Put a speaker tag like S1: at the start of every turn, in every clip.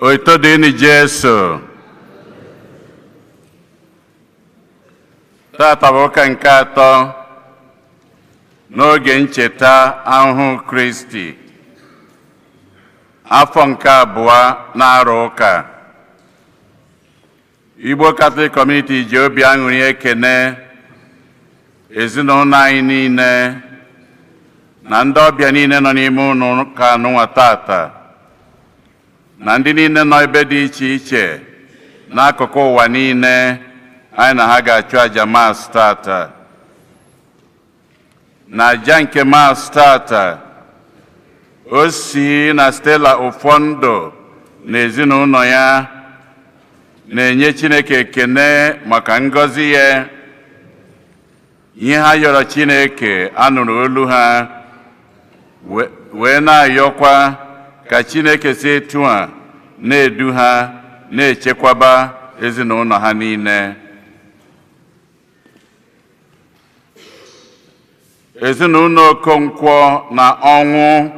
S1: Otito dịrị Jesu. Tata bụ ụka nke atọ n'oge ncheta ahụhụ Kristi, afọ nke abụọ na-arụ ụka. Igbo Catholic Community ji obi aṅụrị ekene ezinụlọ anyị niile na ndị ọbịa niile nọ n'ime ụlọ ụka anụnwa tata, na ndị niile nọ ebe dị iche iche n'akụkụ ụwa niile anyị na ha ga-achụ aja Mass tata. Na aja nke Mass tata, o si na Stella Ụfọndụ na ezinụlọ ya na-enye Chineke ekene maka ngọzi ya. Ihe ha yọrọ Chineke, anụrụ olu ha, wee na-ayọkwa ka Chineke si etu a na-edu ha, na-echekwaba ezinụlọ ha niile. Ezinụlọ Okonkwo na ọnwụ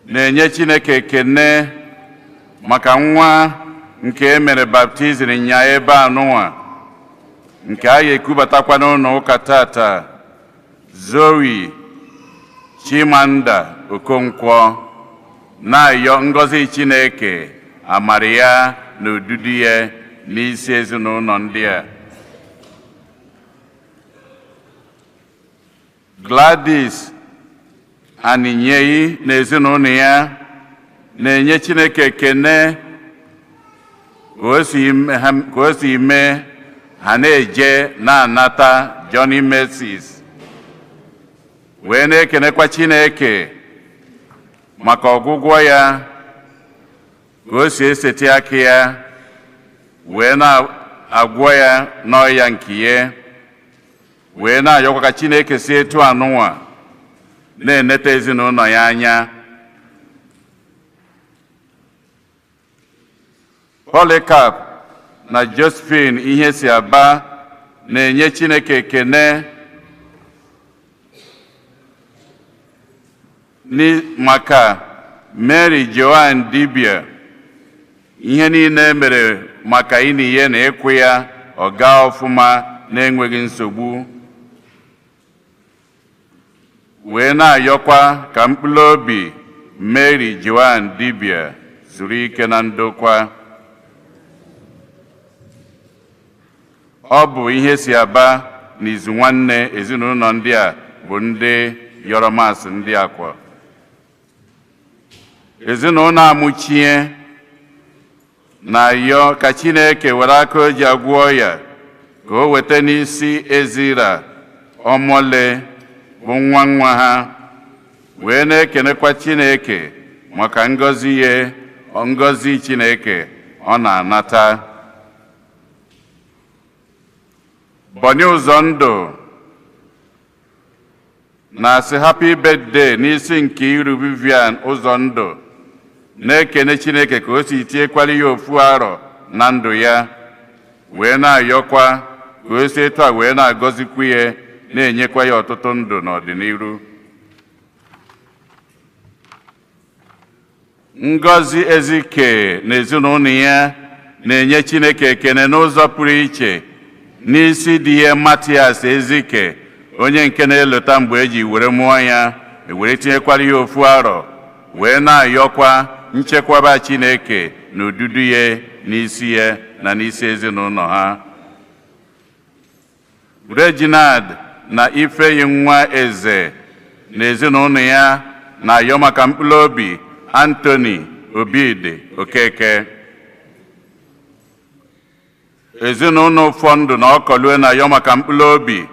S1: na-enye Chineke ekene maka nwa nke e mere baptizim nya ebe anụnwa, nke a ga-ekubatakwa n'ụlọ ụka tata, Zoe Chimanda Okonkwo, na-ayọ ngọzi Chineke, amara ya na odudu ya n'isi ezinụlọ ndị a. Gladys Aninyeyi na ezinụlọ ya na-enye Chineke ekene ka o si mee ha na-eje na-anata Johnny Mercies, wee na-ekenekwa Chineke maka ọgwụgwọ ya, ka o si eseti aka ya wee na-agwọ ya n'ọya nke ya, wee na-ayọkwa ka Chineke si etu anụnwa na-eneta ezinụlọ ya anya. Polycarp na Josephine ihe si aba na-enye Chineke ekene maka Mary Joan Dibia, ihe niile mere maka ini ya na ịkwụ ya ọ gaa ọfụma na-enweghị nsogbu, wee na-ayọkwa ka mkpụrụ obi Mary Joan Dibia zuru ike na ndokwa. Ọ bụ ihe si aba n'izu nwanne ezinụlọ ndị a bụ ndị yọrọ Mass ndị akwa. Ezinụlọ Amụchie na-ayọ ka Chineke were aka o ji agwọ ya ka o weta n'isi Ezira Ọmọle bụ nwa nwa ha, wee na-ekenekwa Chineke maka ngọzi ya, ngọzi Chineke ọ na-anata. Bọni Ụzọndụ na-asị happy birthday n'isi nke iru Vivian Ụzọndụ, na-ekene Chineke ka o si tinyekwara ya ofu arọ na ndụ ya, wee na-ayọkwa ka o si etu a wee na-agọzikwu ya, na-enyekwa ya ọtụtụ ndụ n'ọdịnihu. Ngọzi Ezike na ezinụlọ ya na-enye Chineke ekene n'ụzọ pụrụ iche n'isi di ya Matias Ezike, onye nke na-elota mgbe eji were mụọ ya, were tinyekwara ya ofu arọ, wee na-ayọkwa nchekwaba Chineke na odudu ya n'isi ya na n'isi ezinụlọ ha. Reginald na Ifeyi nwa Eze na ezinụlọ ya na-ayọ maka mkpụrụ obi Anthony Obidi Okeke. Ezinụlọ Ụfọndụ na Ọkọlue na-ayọ maka mkpụrụ obi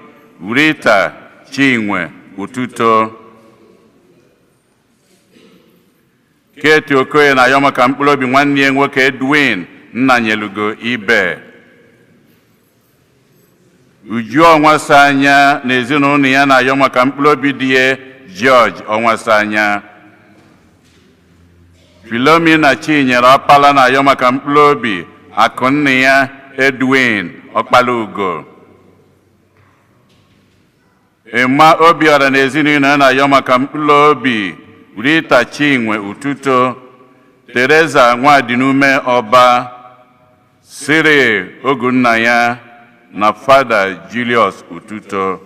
S1: Rita Chinwe Ututo. Kate Okoye na-ayọ maka mkpụrụ obi nwanne ya nwoke Edwin Nnanyelugo Ibe. Uju Ọnwasanya na ezinụlọ ya na-ayọ maka mkpụrụ obi di ya George Ọnwasanya. Philomena Chinyere Ọkpala na-ayọ maka mkpụrụ obi akụnna ya Edwin Ọkpala Ugo. Emma Obiora na ezinụlọ ya na-ayọ maka mkpụrụ obi Rita Chinwe Ututo. Teresa Nwadịnume Ọba, Cyril Ogunnaya na Fada Julius Ututo.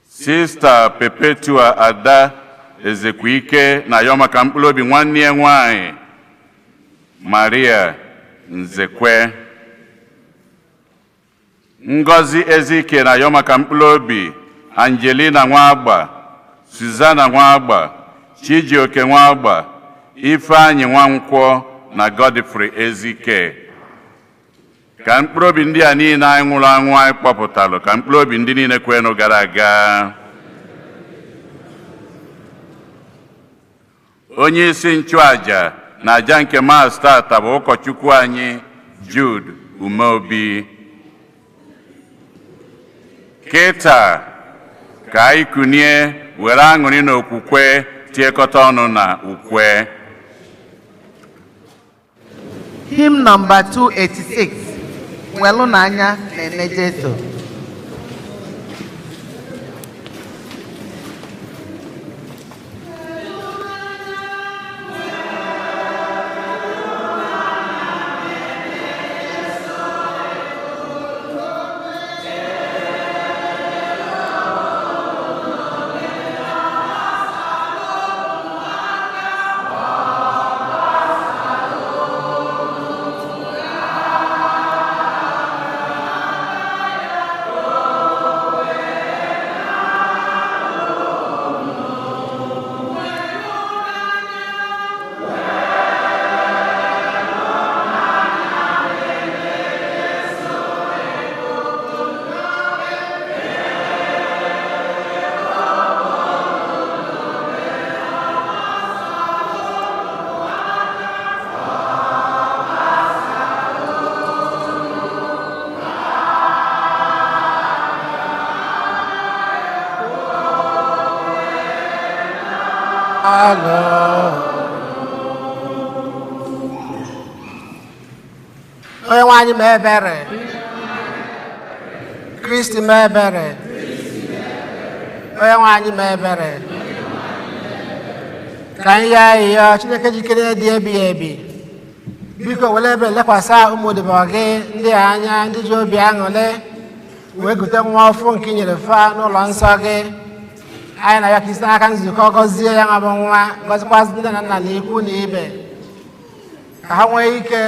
S1: Sista Perpetua Ada Ezekwike na-ayọ maka mkpụrụ obi nwanne ya nwanyị Maria Nzekwe. Ngozi Ezike na-ayọ maka mkpụrụ obi Angelina Nwagba, Susanna Nwagba, Chijioke Nwagba, Ifeanyị Nwankwọ na Godfrey Ezike. Ka mkpụrụ obi ndị a niile anyị nwụrụ anwụ anyị kpọpụtalụ, ka mkpụrụ obi ndị niile kwenụ gara aga. Onye isi nchụaja na aja nke Mass tata bụ ụkọchukwu anyị Jude Umeobi. Kịta ka anyị kunie were aṅụrị na okwukwe tiekọta ọnụ na ukwe.
S2: Hymn number 286, Welụ n'anya na-ene Jesu.
S3: Onye nwe anyị mee ebere. Kristi mee ebere. Onye nwe anyị mee ebere. Ka anyị yọọ ayịyọ Chineke jikere dị ebighị ebi, biko were ebere lekwasị ụmụ odibo gị ndị a anya, ndị ji obi aṅụrị wee gute nwa ọfụ nke i nyere fa n'ụlọ nsọ gị. Anyị na ya ka isi n'aka nzukọ gọzie ya nwa bụ nwa, gọzikwazị ndị na nna na ikwu na ibe, ka ha nwee ike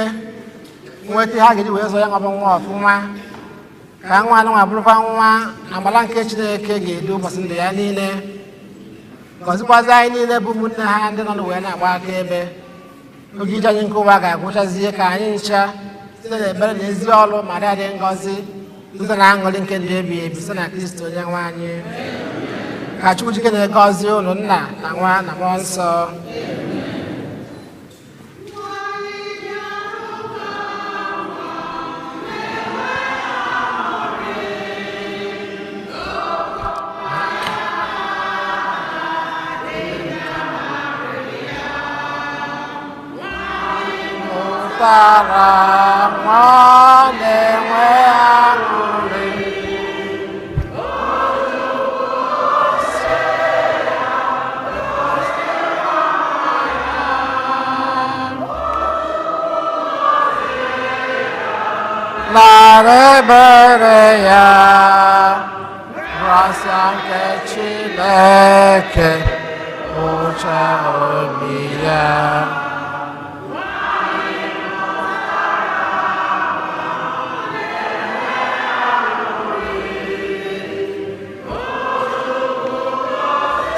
S3: nweta ha ga-eji wee zụọ ya nwa bụ nwa ọfụma, ka nwa anụnwa bụrụkwa nwa amala nke Chineke ga-edu ụbọchị ndụ ya niile. Gọzikwazị anyị niile bụ ụmụnne ha ndị nọ wee na-agba aka ebe oge ije anyị nke ụwa ga-agwụchazie, ka anyị ncha site n'ebere na ezi ọlụ ma dị adị ngọzi site na aṅụrị nke ndụ ebighị ebi site na Kristi onye nwe anyị. Ka Chukwu jike na-egọzi unu, nna na nwa na mmụọ nsọ. Pụtara nwa na-enwe aṅụrị. Nara ebere ya, grasịa nke Chineke, ụcha obi ya.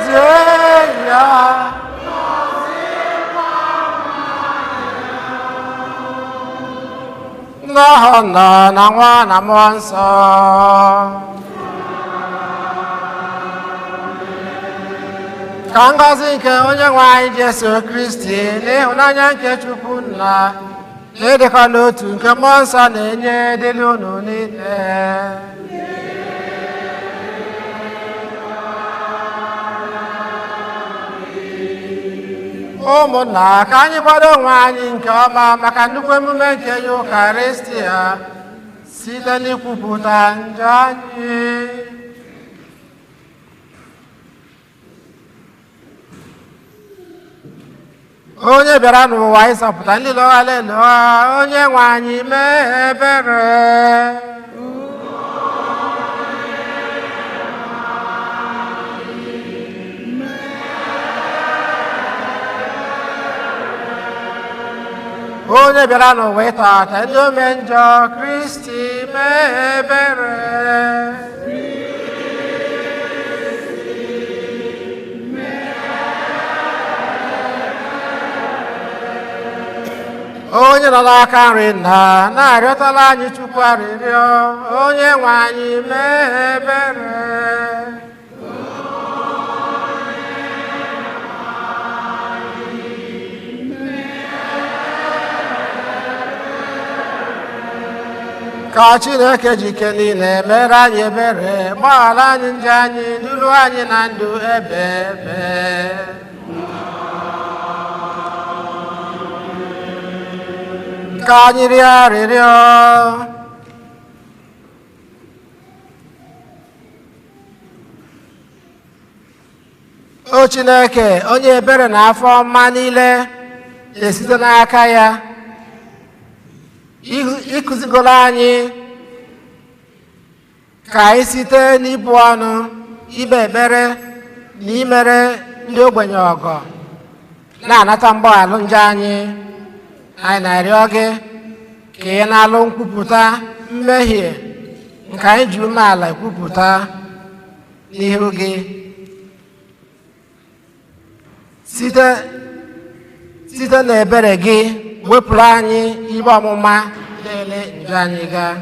S3: Zie ya. N'aha Nna na Nwa na Mmụọ Nsọ. Ka ngọzi nke onye nwe anyị Jesu Kristi na ịhụnanya nke Chukwu Nna na ịdịkọ n'otu nke Mmụọ Nsọ na-enye dịrị unu niile. Ụmụnna, ka anyị kwado onwe anyị nke ọma maka nnukwu emume nke Yukaristia site n'ikwupụta njọ anyị. Onye bịara n'ụwa ịzọpụta ndị lọghara elọgha, onye nwe anyị mee ebere. Onye bịara n'ụwa ịtọghata ndị ome njọ, Kristi mee ebere. Onye nọ n'aka nri nna na-arịọtala anyị Chukwu arịrịọ, onye nwe anyị mee ebere. Ka Chineke ji ike niile mere anyị ebere, gbaghara anyị njọ anyị, duru anyị na ndụ ebe ebe. Ka anyị rịọ arịrịọ. O Chineke, onye ebere na afọ ọma niile na-esite n'aka ya, ịkụzigoro anyị ka anyị site n'ibu ọnụ, ikpe ekpere na imere ndị ogbenye ọgọ na-anata mgbaghalụ njọ anyị. Anyị na-arịọ gị ka ị na-alụ nkwupụta mmehie nke anyị ji umeala ekwupụta n'ihu gị site n'ebere gị wepụrụ anyị ikpe ọmụma niile njọ anyị gaa.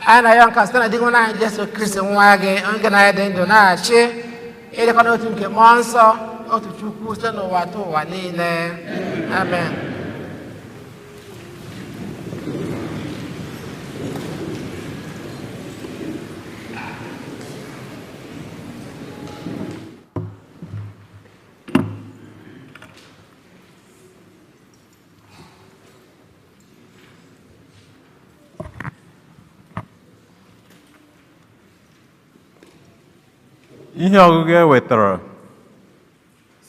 S3: Anyị na-arịọ nka site na di nwe anyị Jesu Kristi nwa gị, onye na dị ndụ na-achị ịdịkwa n'otu nke mmụọ nsọ, otu Chukwu, site n'ụwa tụ ụwa niile. Amen.
S4: Ihe ọgụgụ e wetara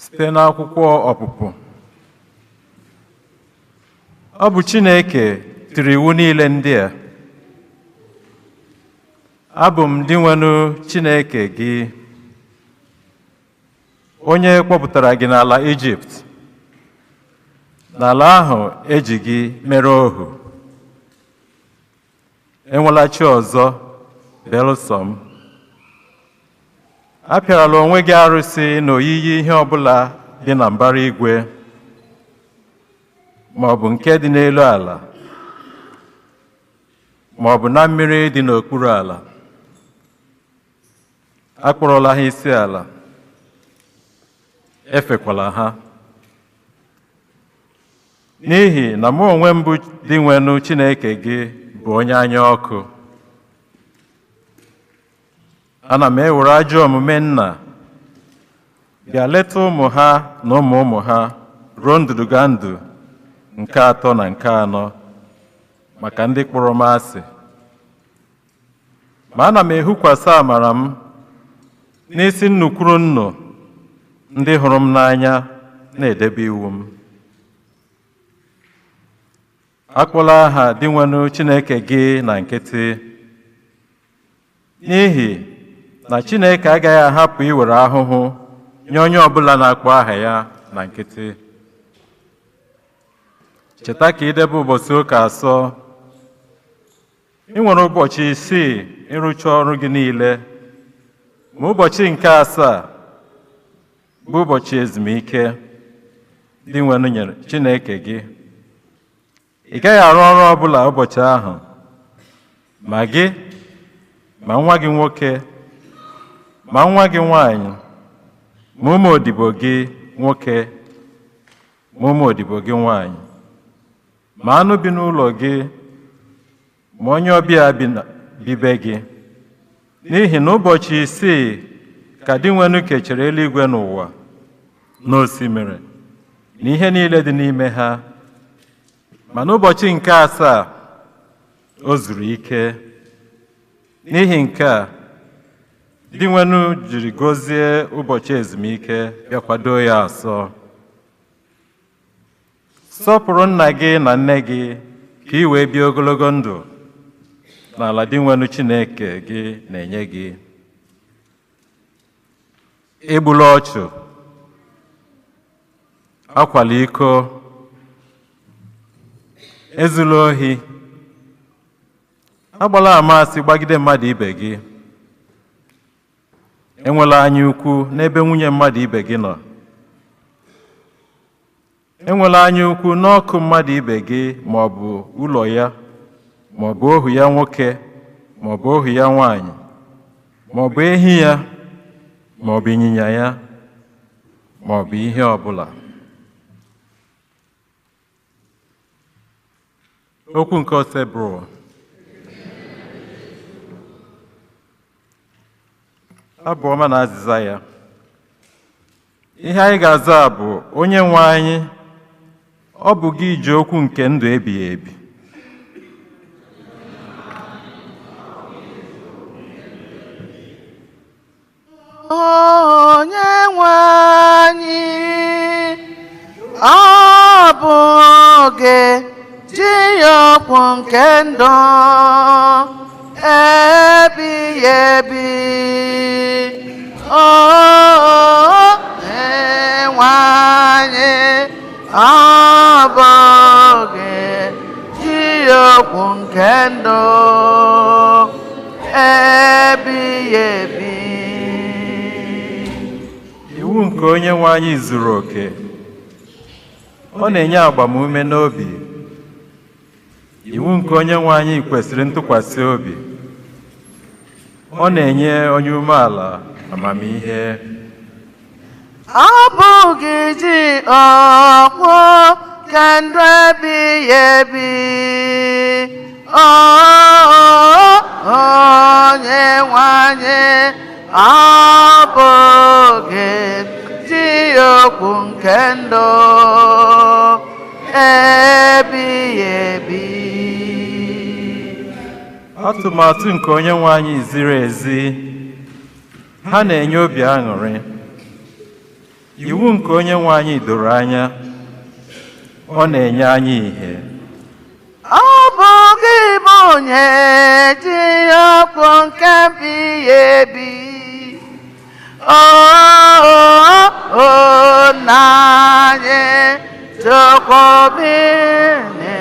S4: site n'akwụkwọ Ọpụpụ. Ọ bụ Chineke tiri iwu niile ndị a. Abụ m Dinwenụ Chineke gị, onye kpọpụtara gị n'ala Ijipt, n'ala ahụ eji gị mere ohu. Enwela chi ọzọ belụsọ m. Apịarala onwe gị arụsị na oyiyi ihe ọbụla dị na mbara igwe, ma ọ bụ nke dị n'elu ala, ma ọ bụ na mmiri dị n'okpuru ala. Akpọrọla ha isi ala, efekwala ha. N'ihi na mụ onwe m bụ Dinwenụ Chineke gị bụ onye anya ọkụ. Ana m ewere ajọ omume nna bịa leta ụmụ ha na ụmụ ụmụ ha ruo ndụdụgandụ nke atọ na nke anọ maka ndị kpọrọ m asị. Ma ana m ehukwasị amara m n'isi nnukwuru nnu ndị hụrụ m n'anya na-edebe iwu m. Akpọla aha Dinwenụ Chineke gị na nkịtị, n'ihi na Chineke agaghị ahapụ iwere ahụhụ nye onye ọbụla na-akpọ aha ya na nkịtị. Cheta ka idebe ụbọchị ụka asọ. Ị nwere ụbọchị isii ịrụcha ọrụ gị niile, ma ụbọchị nke asaa bụ ụbọchị ezumike Dinwenụ nyere Chineke gị. Ị gaghị arụ ọrụ ọbụla ụbọchị ahụ, ma gị, ma nwa gị nwoke, ma nwa gị nwanyị, ma ụmụ odibo gị nwoke, ma ụmụ odibo gị nwanyị, ma anụ bi n'ụlọ gị, ma onye ọbịa bi be gị. N'ihi na ụbọchị isii ka Dinwenụ kechara eluigwe n'ụwa na osimiri na ihe niile dị n'ime ha, ma n'ụbọchị nke asaa o zuru ike. N'ihi nke a, Dinwenụ jiri gọzie ụbọchị ezumike bịa kwado ya asọ. Sọpụrụ nna gị na nne gị, ka ị wee bie ogologo ndụ n'ala Dinwenụ Chineke gị na-enye gị. Egbula ọchụ, akwala iko, ezula ohi, agbala ama asị gbagide mmadụ ibe gị, enwela anya ukwu n'ebe nwunye mmadụ ibe gị nọ, enwela anya ukwu n'ọkụ mmadụ ibe gị ma ọ bụ ụlọ ya, ma ọ bụ ohu ya nwoke, ma ọ bụ ohu ya nwaanyị, ma ọ bụ ehi ya, ma ọ bụ ịnyịnya ya, ma ọ bụ ihe ọbụla. Okwu nke Osebro. Abụ ọma na azịza ya. Ihe anyị ga-aza bụ: Onye nwe anyị, ọ bụ gị ji okwu nke ndụ ebighị ebi.
S2: Onye nwe anyị, ọ bụ gị ji okwu nke ndụ ebighị ebi. Onye nwe anyị, ọ bụ gị ji okwu nke ndụ ebighị ebi.
S4: Iwu nke Onye nwe anyị zuru oke, ọ na-enye agbamume n'obi. Iwu nke Onye nwe anyị kwesịrị ntụkwasị obi, ọ na-enye onye umeala amamihe.
S2: Ọ bụ gị ji okwu nke ndụ ebighị ebi. Onye nwe anyị, ọ bụ gị ji okwu nke ndụ ebighị ebi.
S4: Atụmatụ nke Onye nwe anyị ziri ezi, ha na-enye obi aṅụrị. Iwu nke Onye nwe anyị doro anya, ọ na-enye anyị ìhè.
S2: Ọ bụ gị bụ onye ji okwu nke ebighị ebi. Nna anyị Chukwubini,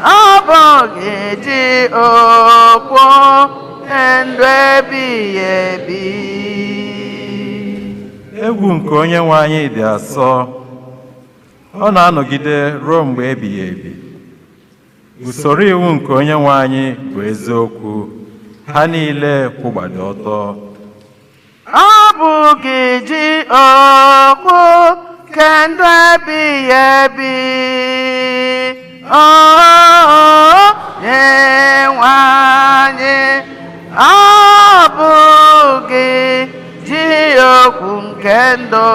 S2: ọ bụ gị ji okwu ndụ ebighị ebi.
S4: Egwu nke Onye nwe anyị dị asọ, ọ na-anọgide ruo mgbe ebighị ebi. Usoro iwu nke Onye nwe anyị bụ eziokwu, ha niile kwụgbado ọtọ.
S2: Ọ bụ gị ji okwu nke ndụ ebighị ebi. Onye nwe anyị, ọ bụ gị ji okwu nke ndụ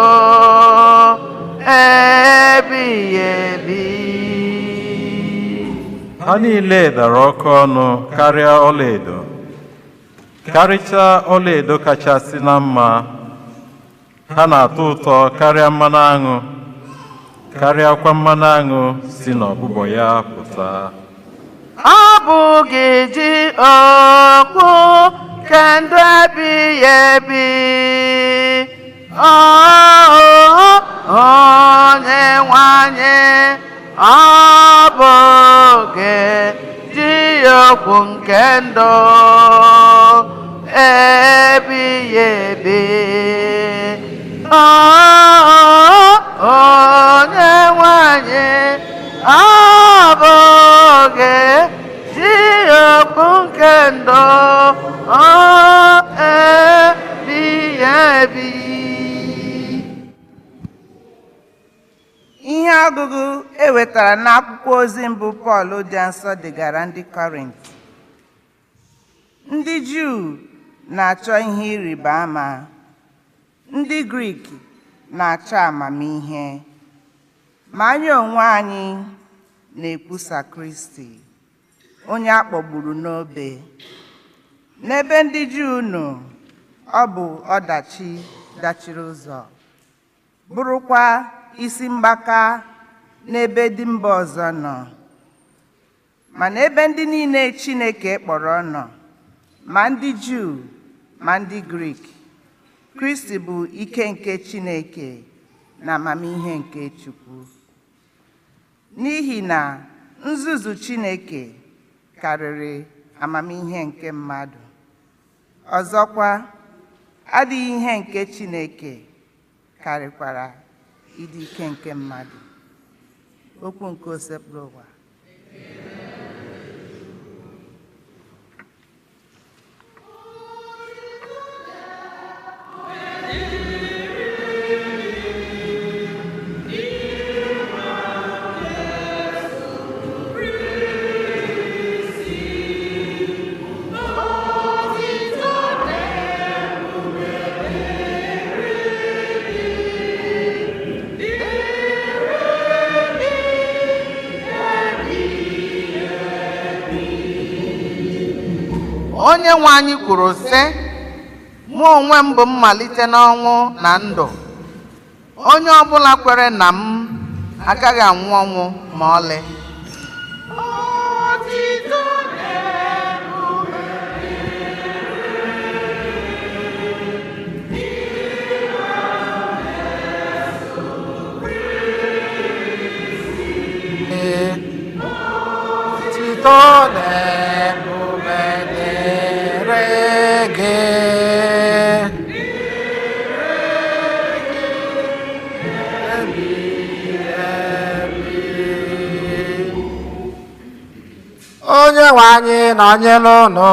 S2: ebighị ebi.
S4: Ha niile dara oke ọnụ karịa ọlaedo, karịchaa ọlaedo kachasị na mma. Ha na-atọ ụtọ karịa mmanụ aṅụ, karịakwa mmanụ aṅụ si n'ọbụbọ ya pụta.
S2: Ọ bụ gị ji okwu nke ndụ ebighị ebi. Onye nwe anyị, ọ bụ gị ji okwu nke ndụ ebighị ebi. Onye nwe anyị, ọ bụ gị ji okwu nke ndụ ebighị ebi.
S5: Ihe ọgụgụ e wetara n'akwụkwọ ozi mbụ Pọl dị nsọ degara ndị Kọrint. Ndị Juu na-achọ ihe ịrịba ama, ndị Grik na-achọ amamihe, ma anyị onwe anyị na-ekwusa Kristi, onye a kpọgburu n'obe. N'ebe ndị Juu nọ, ọ bụ ọdachi dachiri ụzọ, bụrụkwa isi mgbaka n'ebe dị mba ọzọ nọ, mana ebe ndị niile Chineke kpọrọ nọ, ma ndị Juu ma ndị Grik, Kristi bụ ike nke Chineke na amamihe nke Chukwu. N'ihi na nzuzu Chineke karịrị amamihe nke mmadụ. Ọzọkwa, adịghị ihe nke Chineke karịkwara ịdị ike nke mmadụ. Okwu nke Osebụrụwa.
S2: Onye nwe anyị kwuru sị, mụ onwe m bụ mmalite n'ọnwụ na ndụ. Onye ọbụla kwere na m agaghị anwụ ọnwụ ma ọlị.
S3: Otito na ebube dịrị gị. Onye nwe anyị nọnyere unu.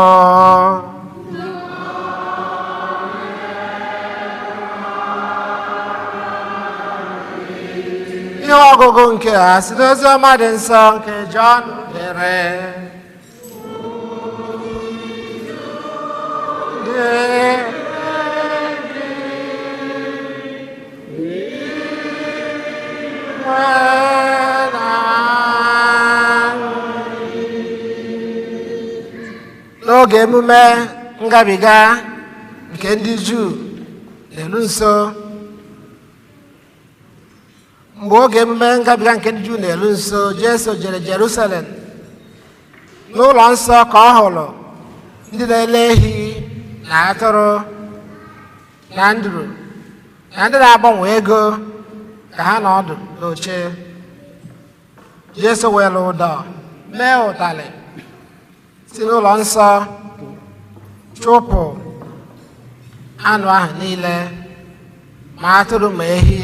S3: Ihe ọgụgụ nke a si n'oziọma dị nsọ nke Jọn dere. N'oge emume ngabiga nke ndị Juu na-eru nso, mgbe oge emume ngabiga nke ndị Juu na-eru nso, Jesu jere Jerusalem. N'ụlọ nsọ ka ọ hụrụ ndị na-ele ehi na atụrụ na nduru na ndị na-agbanwe ego ka ha nọ ọdụ n'oche. Jesu were ụdọ mee ụtalị si n'ụlọ nsọ chụpụ anụ ahụ niile, ma atụrụ ma ehi.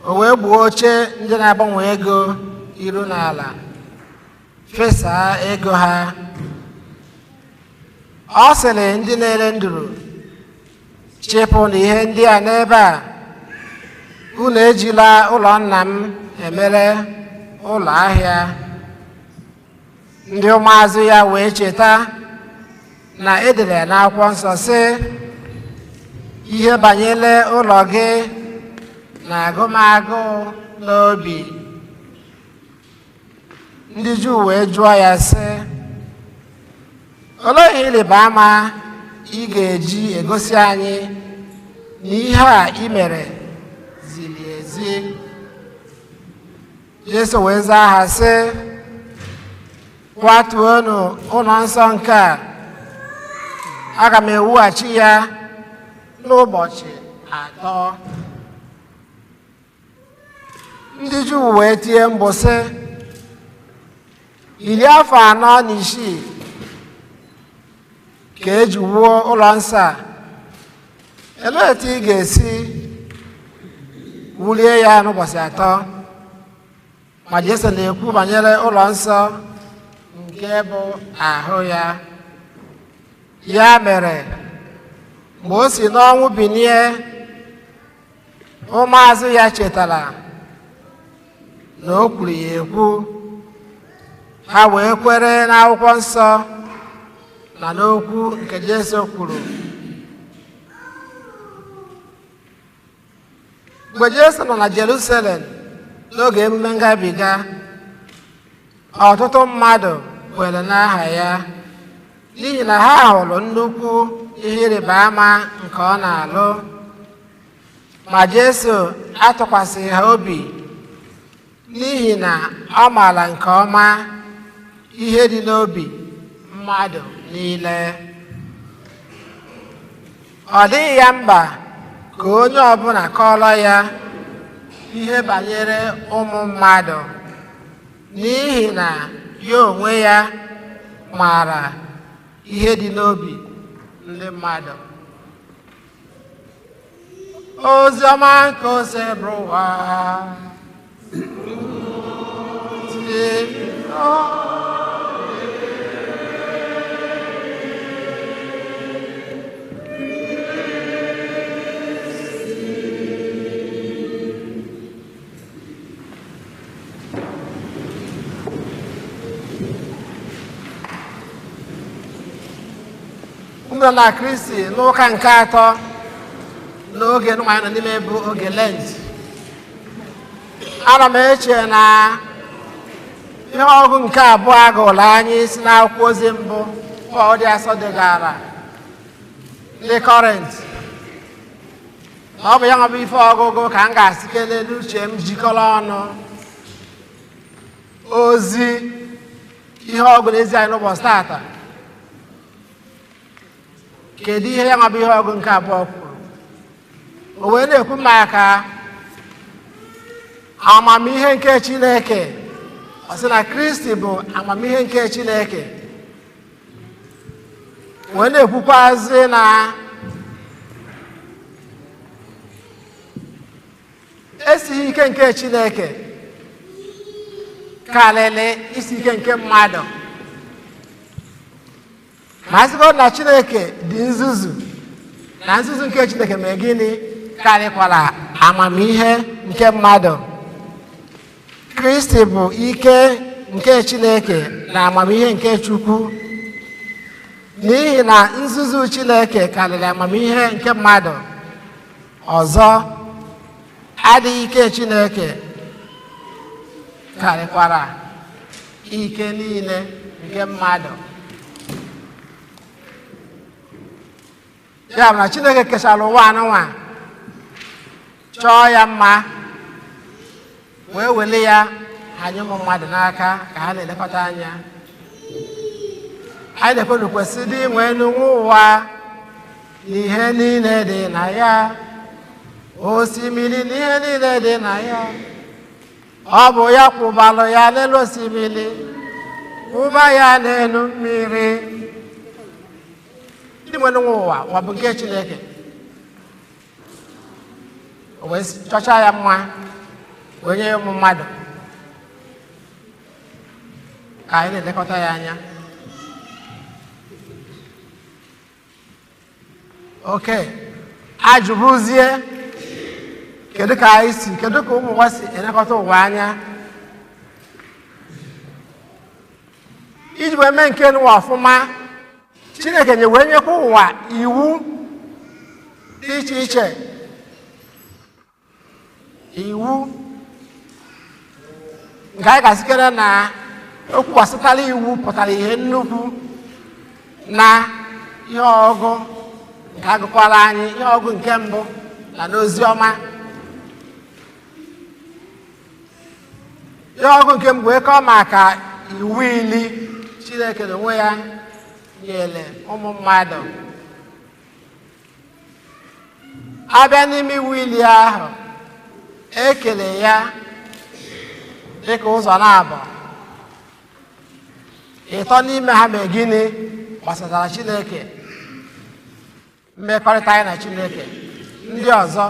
S3: O wee gbuo oche ndị na-agbanwe ego iru n'ala, fesaa ego ha. Ọ sịrị ndị na-ere nduru, chịpụnụ ihe ndị a n'ebe a. Unu ejila ụlọ nna m emere ụlọ ahịa. Ndị ụmụazụ ya wee cheta na edere ya n'akwụkwọ nsọ sị, ihe banyere ụlọ gị na agụmagụ n'obi. Ndị Juu wee jụọ ya sị, olee ihe ịrịba ama ị ga-eji egosi anyị na ihe a ị mere ziri ezi? Jesu wee zaa ha sị, kwatuonụ ụlọ nsọ nke a, aga m ewughachi ya n'ụbọchị atọ. Ndị Juu wee tie mkpu sị, 46 ka eji wuo ụlọ nsọ a, olee etu ị ga-esi wulie ya n'ụbọchị atọ? Ma Jesu na-ekwu banyere ụlọ nsọ nke bụ ahụ ya. Ya mere, mgbe o si n'ọnwụ binie, ụmụazụ ya chetara na o kwuru ya ekwu. Ha wee kwere n'akwụkwọ nsọ na n'okwu nke Jesu kwuru. Mgbe Jesu nọ na Jerusalem n'oge emume ngabiga, ọtụtụ mmadụ kwere n'aha ya, n'ihi na ha hụrụ nnukwu ihe ịrịba ama nke ọ na-alụ. Ma Jesu atụkwasịghị ha obi N'ihi na ọ maara nke ọma ihe dị n'obi mmadụ niile. Ọ dịghị ya mkpa ka onye ọbụla kọọrọ ya ihe banyere ụmụ mmadụ, n'ihi na ya onwe ya maara ihe dị n'obi ndị mmadụ. Ozi ọma nke Osebụrụwa. Ụmụnna na Kristi, n'ụka nke atọ n'oge nwa anyị nọ n'ime bụ oge Lent, ana m eche na ihe ọgụ nke abụọ agụla anyị si n'akwụkwọ ozi mbụ Pọl dị asọ degara ndị Kọrint, na ọ bụ ya nwabụ ife ọgụgụ ka m ga-asị kelee n'uche m jikọrọ ọnụ ozi ihe ọgụ n'ezi anyị n'ụbọchị taata. Kedu ihe ya nwabụ ihe ọgụ nke abụọ kwuru? O wee na-ekwu maka amamihe nke Chineke. Ọ sị na Kristi bụ amamihe nke Chineke, wee na-ekwukwazi na esighị ike nke Chineke karịrị isi ike nke mmadụ. Ma a sịgo na Chineke dị nzuzu, na nzuzu nke Chineke mee gịnị karịkwara amamihe nke mmadụ. Kristi bụ ike nke Chineke na amamihe nke Chukwu, n'ihi na nzuzu Chineke karịrị amamihe nke mmadụ. Ọzọ, adịghị ike Chineke karịkwara ike niile nke mmadụ. Ya bụ na Chineke kesara ụwa anụnwa, chọọ ya mma, wee wele ya anyị ụmụ mmadụ n'aka ka ha na-elekọta anya. Anyị na-ekwe kwesịrị inwe n'ụwa ụwa na ihe niile dị na ya, osimiri na ihe niile dị na ya. Ọ bụ ya kwụbalụ ya n'elu osimiri, kwụba ya n'elu mmiri. Ndị nwere nwe ụwa, ụwa bụ nke Chineke. O wee chọcha ya mma, wee nye ya ụmụ mmadụ ka anyị na-elekọta ya anya. Oke ajụbụzie, kedu ka anyị si, kedu ka ụmụ ụwa si elekọta ụwa anya? Iji wee mee nke n'ụwa ọfụma, Chineke nye wee nyekwa ụwa iwu dị iche iche, iwu nke anyị ga-asịkere na okwu gbasatara iwu pụtara ihe nnukwu na ihe ọgụ nke agụkwara anyị, ihe ọgụ nke mbụ na n'ozi ọma. Ihe ọgụ nke mbụ wee kọọ maka iwu ili Chineke n'onwe ya nyere ụmụ mmadụ. Abịa n'ime iwu ili ahụ, ekele ya dịka ụzọ na-abụ ịtọ n'ime ha mee gịnị gbasatara Chineke, mmekọrịta anyị na Chineke. Ndị ọzọ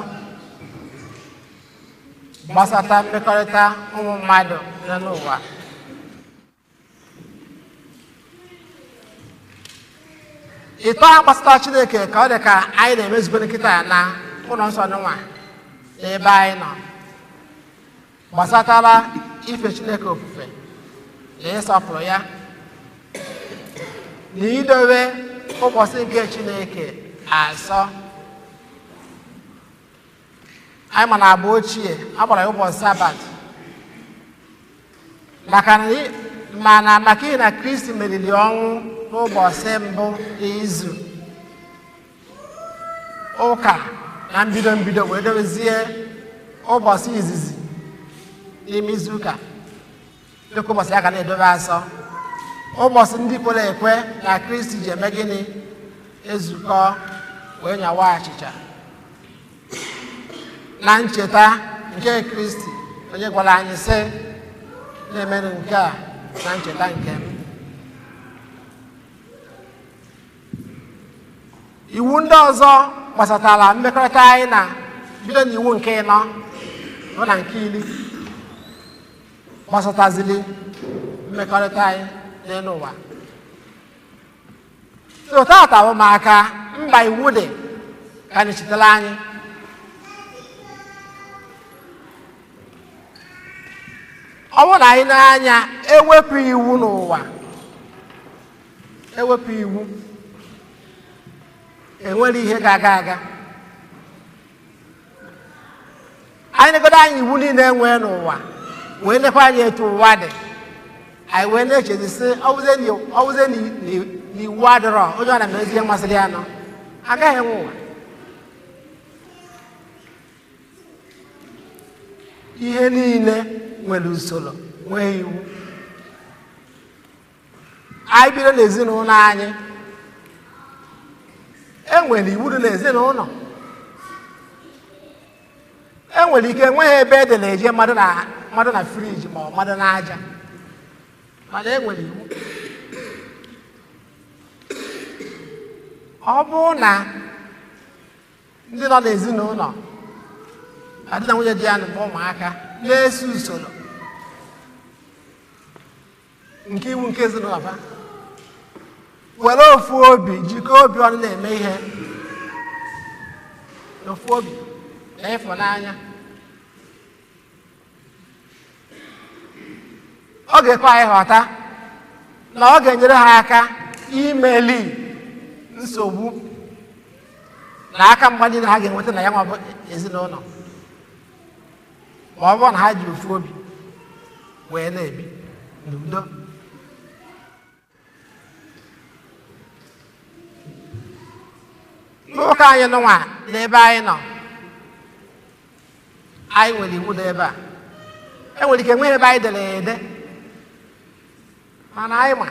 S3: gbasata mmekọrịta ụmụ mmadụ nọ n'ụwa. Ịtọ ha gbasatara Chineke ka ọ dị ka anyị na-emezube nkịta na ụlọ nsọ n'ụwa n'ebe anyị nọ, gbasatara ife Chineke ofufe na ịsọpụrụ ya na idobe ụbọchị nke Chineke asọ. Anyị ma na agba ochie a gbara ya ụbọchị Sabat, mana maka ihi na Kristi meriri ọnwụ n'ụbọchị mbụ n'izu ụka na mbido mbido, wee dobezie ụbọchị izizi N'ime izuụka, dịka ụbọchị a ga na-edobe asọ, ụbọchị ndị kwere ekwe na Kristi ji eme gịnị? Ezukọ wee nyawa achịcha na ncheta nke Kristi, onye gwara anyị sị, na-emenụ nke a na ncheta nke m. Iwu ndị ọzọ gbasatara mmekọrịta anyị na bido n'iwu nke 4 ruo na nke 10 gbasatazili mmekọrịta anyị n'elu ụwa. So tata bụ maka mba iwu dị ka anyị chetara anyị. Ọ bụrụ na anyị na-anya ewepụ iwu n'ụwa, ewepụ iwu, enwere ihe ga-aga aga. Anyị negodo anyị iwu niile enwee n'ụwa, wee nekwa anyị etu ụwa dị, anyị wee na-echezi sị, ọwụzie na iwu adịrọ, onye ọ na-emezi ihe masịrị ya nọ, agaghị enwe ụwa. Ihe niile nwere usoro, nwee iwu. Anyị bido n'ezinụlọ anyị, e nwere iwu dị n'ezinụlọ. E nwere ike enweghị ebe edere eje mmadụ na friji ma ọ mmadụ n'aja, mana e nwere iwu. Ọ bụrụ na ndị nọ n'ezinụlọ, di na nwunye di ya na ụmụaka na-eso usoro nke iwu nke ezinụlọ ha, were ofu obi jikọọ obi ọnụ na-eme ihe n'ofu obi na ịfụnanya, ọ ga-ekwe anyị ghọta na ọ ga-enyere ha aka imeli nsogbu na aka mgba niile ha ga-enweta na ya nwa bụ ezinụlọ, ma ọ bụrụ na ha ji ofu obi wee na-ebi n'udo. N'ụka anyị nụnwa n'ebe anyị nọ, anyị nwere iwu n'ebe a. E nwere ike nwee ebe anyị dere ya ede, mana anyị ma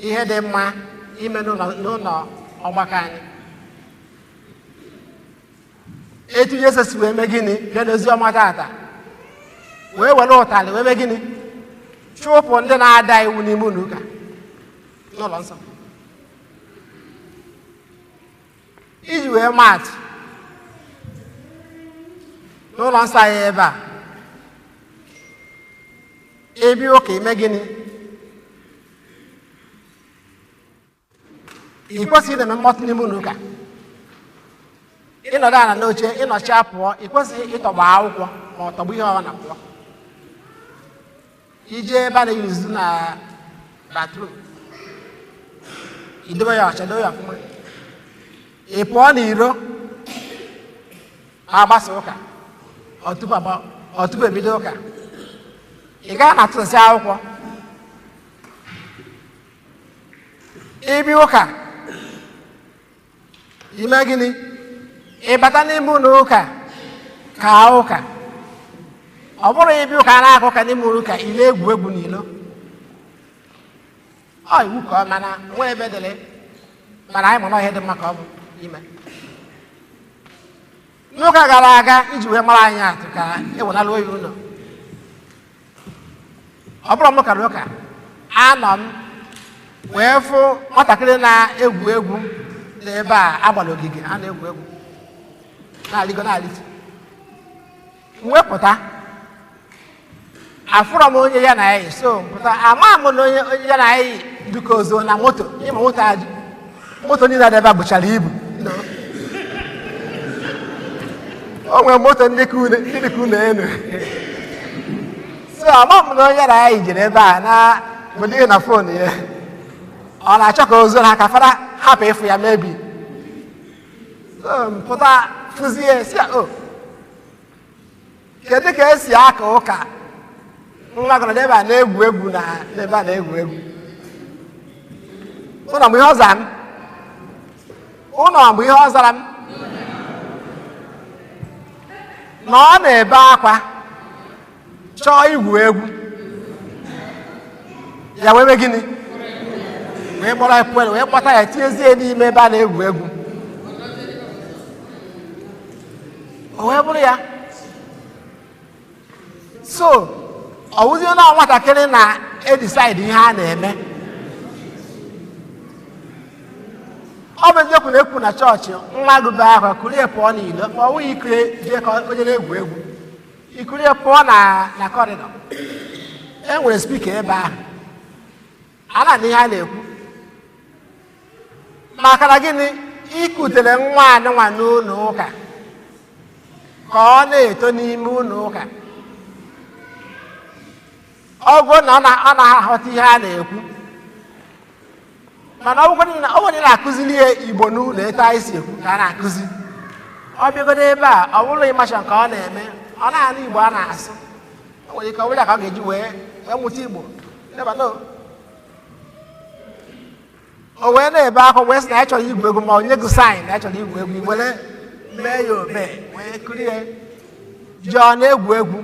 S3: ihe dị mma ime n'ụlọ ọgbakọ anyị. Etu Jesu si wee mee gịnị bịa n'ozi ọma tata, wee were ụtalị wee mee gịnị, chụpụ ndị na-ada iwu n'ime ụlọ ụka n'ụlọ nsọ. Iji wee maatụ, n'ụlọ nsọ anyị ebe a, ebe ụka ime gịnị, ị kwesịghị na-eme mkpọtụ n'ime ụlọ ụka. Ịnọdụ ala n'oche, ịnọchi pụọ, ị kwesịghị ịtọgbọ akwụkwọ ma ọ tọgbọ ihe ọbụla na pụọ. Ije ebe a na-eyuzu na batrum, idobe ya ọcha, dobe ya ọfụma. Ị pụọ n'iro ma agbasa ụka, ọ tupu ebido ụka, ị gaa na atụsị akwụkwọ. Ịbịa ụka, ime gịnị? Ị bata n'ime ụlọ ụka ka ụka. Ọ bụrụ ịbịa ụka na-aka ụka n'ime ụlọ ụka, ị na-egwu egwu n'ilo. Ọ iwu ka ọ mana nwee ebe dịrị, mana anyị mana ihe dị mma ka ọ bụ ime. N'ụka gara aga, iji wee mara anyị atụ ka e wenalụ oyi ụlọ, ọ bụrụ m kara ụka, anọ m wee fụ nwatakịrị na-egwu egwu n'ebe a agbara ogige a na-egwu egwu, na-alịgo na-alịtu. M wepụta, afụrọ m onye ya na ya yi, so mpụta ama m na onye ya na ya yi duka ozo na moto. Ịma moto ajụ, moto niile dị ebe a bụchara ibu. O nwere moto ndị ka unu enu. So ama m na onye na ya yi jere ebe a na bụ na fon ya, ọ na-achọ ka ozo na aka fara hapụ ịfụ ya mebi. So mpụta fụzie si o, kedu ka esi aka ụka nwa gọrọ n'ebe a na-egwu egwu na n'ebe a na-egwu egwu? Ụnọ mgbe ihe ọ zara m, ụnọ mgbe ihe ọ zara m, Na ọ na-ebe akwa chọọ igwu egwu ya, wee mee gịnị? Wee kpọrọ ya pụọ, wee kpọta ya, tinyezie n'ime ebe a na-egwu egwu. O wee bụrụ ya. So ọ wụzie na nwatakịrị na-edecide ihe a na-eme. Ọ bụ eziokwu na ekwu na chọọchị, nwa gị bee akwa, kurie pụọ n'ilo, ma ọ wụghị ikurie jee ka onye na-egwu egwu, ikurie pụọ na corridor, e nwere speaker ebe ahụ, a na ihe a na-ekwu. Maka na gịnị? Ikutere nwa anụnwa n'ụlọ ụka ka ọ na-eto n'ime ụlọ ụka. Ọgụ na ọ na-aghọta ihe a na-ekwu, mana ọ bụrụ na ọ bụrụ na ị na-akụziri ya Igbo n'ụlọ, etu anyị si ekwu ka a na-akụzi, ọ bịagodo ebe a, ọ bụrụ ịmacha nke ọ na-eme, ọ na-anụ Igbo a na-asụ, o nwere ike ọ bụrụ ya ka ọ ga-eji wee mụta Igbo. Never know. O wee na-ebe akwa, wee sị na ya chọrọ igwu egwu, ma onye gụ sign na ya chọrọ igwu egwu, were mee ya obe, wee kurie jụọ na-egwu egwu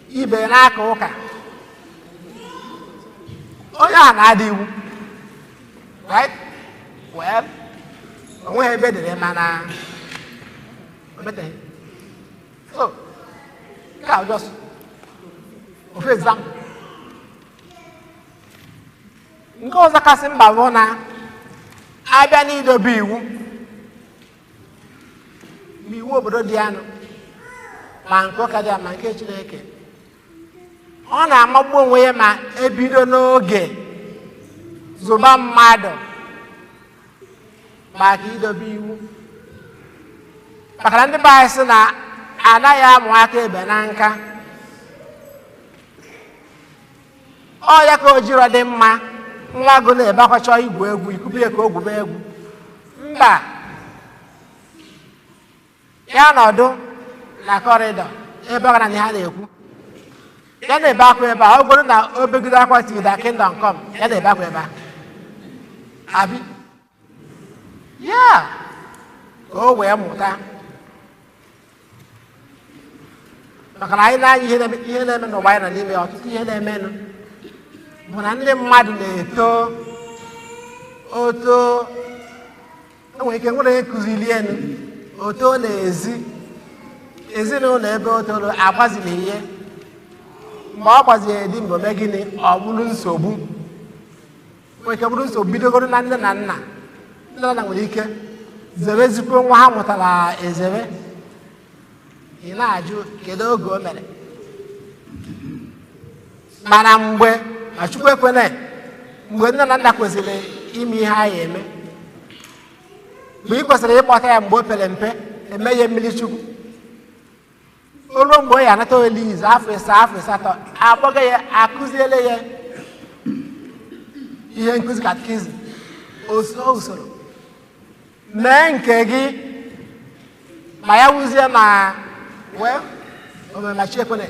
S3: ibe n'aka ụka. Onye ahụ na-ada iwu, right? Well, o nweghị ebe edere, mana o meteghị. So ka just ofu example. Nke ọzọ kasị mkpa bụ na abịa n'idobe iwu, ma iwu obodo dị anụ, ma nke ụka dị, ma nke Chineke, ọ na-amagbu onwe ya ma ebido n'oge zụba mmadụ maka idobe iwu. Maka na ndị be anyị sị na anaghị amụ aka ebe na nka. Ọ ya ka o jiro dị mma nwa gụ na-ebe akwa chọọ igwu egwu, ikupụ ya ka o gwube egwu. Mba, ya nọdụ na corridor ebe ọ gara na ihe a na-ekwu, ya na-ebe akwa ebe a. Ọ bụrụ na o begide akwa till the kingdom come, ya na-ebe akwa ebe a, abi ya ka o wee mụta. Maka na anyị na-anya ihe na-eme n'ụwa anyị nọ n'ime ya, ọtụtụ ihe na-emenụ bụ na ndị mmadụ na-eto oto, enwere ike nwere kụziri elu oto na-ezi ezinụlọ ebe o toro, agbaziri ihe. Mgbe ọ gbaziri di, mgbe ome gịnị, ọ bụrụ nsogbu. Nwere ike bụrụ nsogbu bidogoro na nne na nna. Nne na nna nwere ike zerezikwa nwa ha mụtara ezere. Ị na-ajụ kedu oge o mere, mana mgbe ma Chukwu ekwene, mgbe nne na nna kwesịrị ime ihe a ya eme, mgbe ị kwesịrị ịkpọta ya mgbe o pere mpe, eme ya mmiri Chukwu, o ruo mgbe ọ ya anata olize afọ 7, afọ 8, akpọga ya, akụziele ya ihe nkụzi katikizim, usoro mee nke gị, ma ya wuzie na wee omema chi ekwene.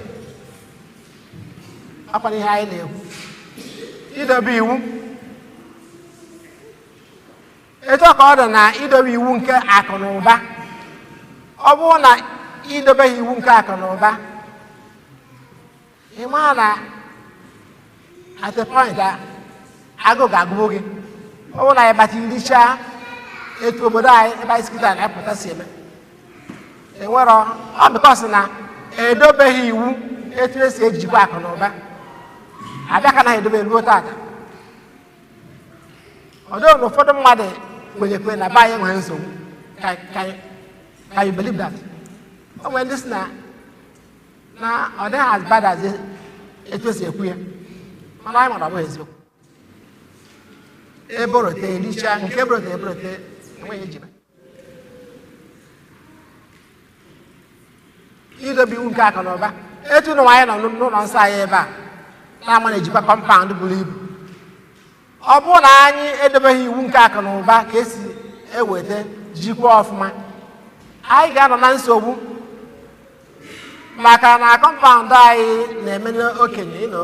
S3: Akwana ihe anyị na-ekwu idobe iwu etu ka ọ dị na idobe iwu nke akụ na ụba. Ọ bụrụ na idobeghị iwu nke akụ na ụba, ị maa na at a point agụụ ga-agụgbu gị. Ọ bụrụ na anyị bata irichaa etu obodo anyị ebe anyị sikịta na-apụta si eme, enwero ọ because na edobeghị iwu etu esi ejikwa akụ na ụba, abịa ka naghị edobe ruo tata. Ọ dịghị na ụfọdụ mmadụ kwenyekwe na be anyị enweghị nsogbu. Can you believe that? O nwere ndị si na ọ dịghị as bad as etu esi ekwu ya, mana anyị mara ọ bụghị eziokwu. Eborote ericha nke eborote eborote, enweghị eji idobe iwu nke akụ na ụba. Etu ụlọ anyị nọ n'ụlọ nsọ anyị ebe a na-ama na-ejikwa compound buru ibu, ọ bụrụ na anyị edobeghị iwu nke akụ na ụba ka esi eweta jikwa ọfụma, anyị ga-anọ na nsogbu. Maka na compound anyị na-eme n'okenye, ịnọ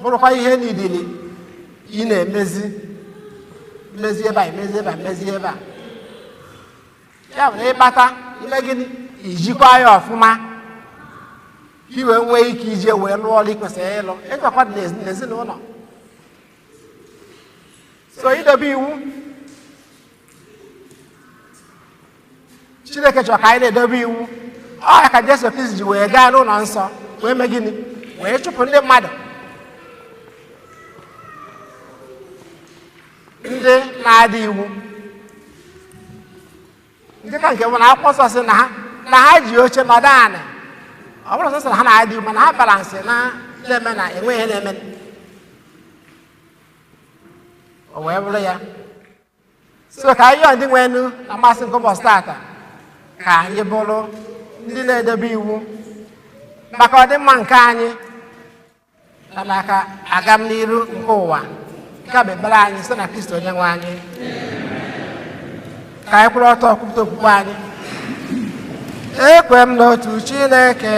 S3: bụrụkwa ihe n'idili ị na-emezi mezi ebe a, emezi ebe a, mezi ebe a, ya bụ na ịkpata ime gịnị, Ijikwa ya ọfụma ka i wee nwee ike ije wee lụọ ọrụ ị kwesịrị ịlụ. Ịchọkwa dị n'ezinụlọ. So idobe iwu Chineke chọrọ ka anyị na-edobe iwu. Ọ ya ka Jesu Kristi ji wee gaa n'ụlọ nsọ wee mee gịnị? Wee chụpụ ndị mmadụ ndị na-adị iwu. Nke ka nke bụ na akwụkwọ nsọ sị na ha ji oche nọdụ anị. Ọ bụrụ sọsọ na ha na-adị iwu, mana ha balansị na na-eme na enweghị ihe na-eme. O wee bụrụ ya. So ka anyị yọọ ndị nwe enu na mmasị nke ụbọchị taata ka anyị bụrụ ndị na-edebe iwu maka ọdịmma nke anyị na maka agam n'iru nke ụwa. Nke a bụ ekpere anyị site na Kristi onye nwe anyị. Ka anyị kwụrụ ọtọ kwupụta okwukwe anyị. Ekwe m n'otu Chineke,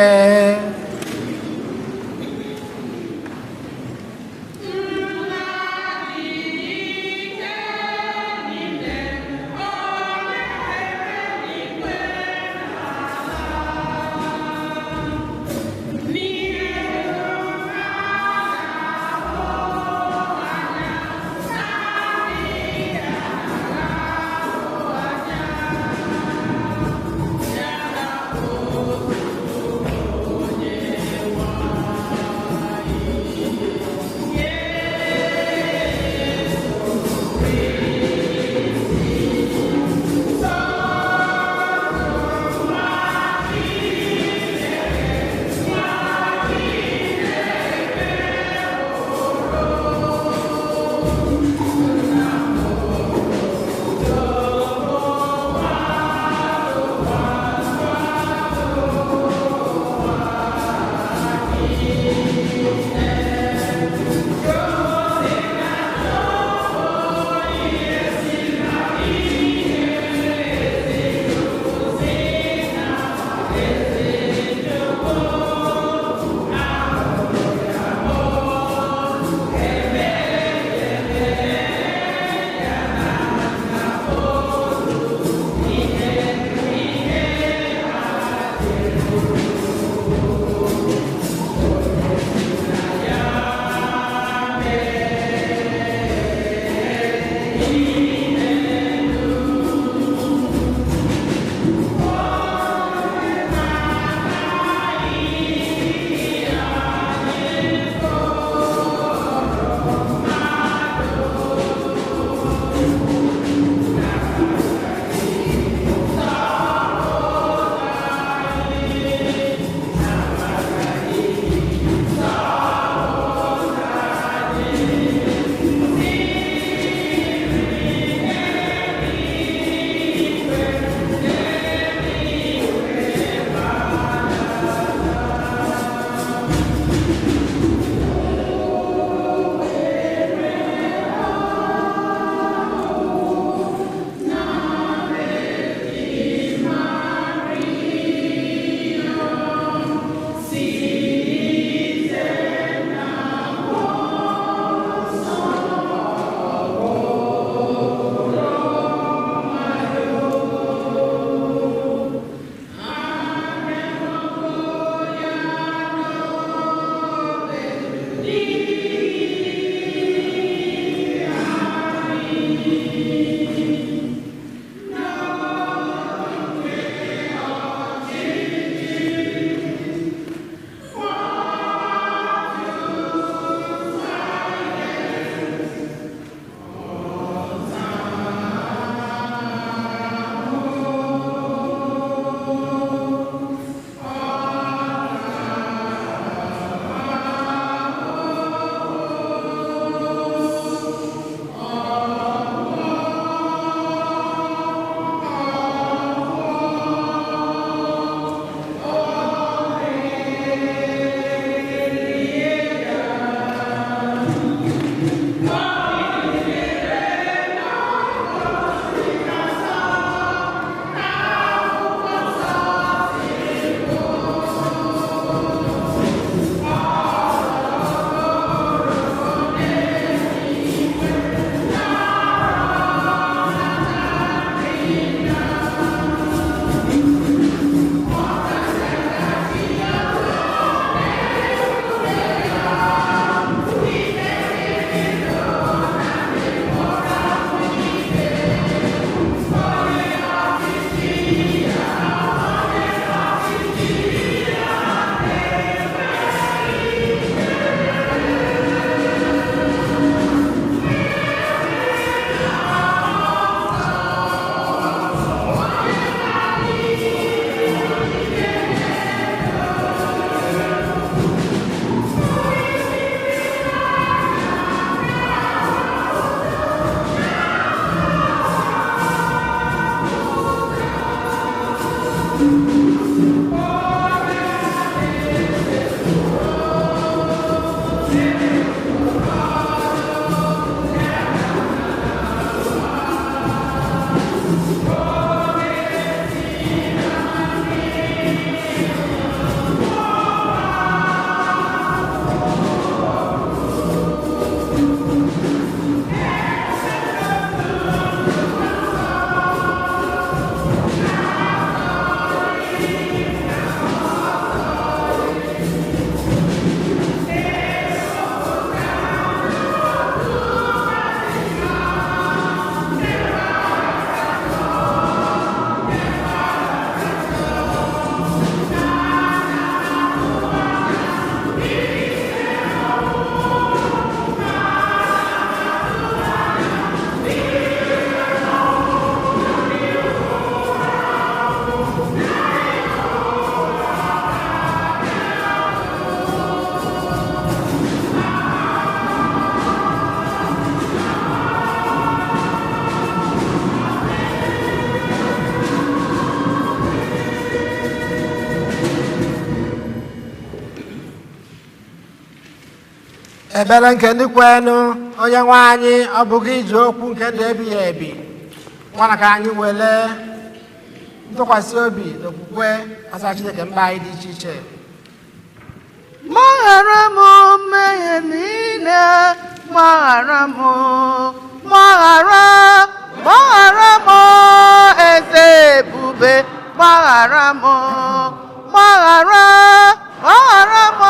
S3: Ebere nke ndị kwenụ, onye nwe anyị, ọ bụghị iji okwu nke ndụ ebighị ebi nwana ka anyị were ntụkwasị obi na okwukwe gbasara Chineke mkpa anyị dị iche iche.
S2: Gbaghara m mmehie niile, gbaghara m, gbaghara, gbaghara m, eze ebube, gbaghara m, gbaghara, gbaghara m,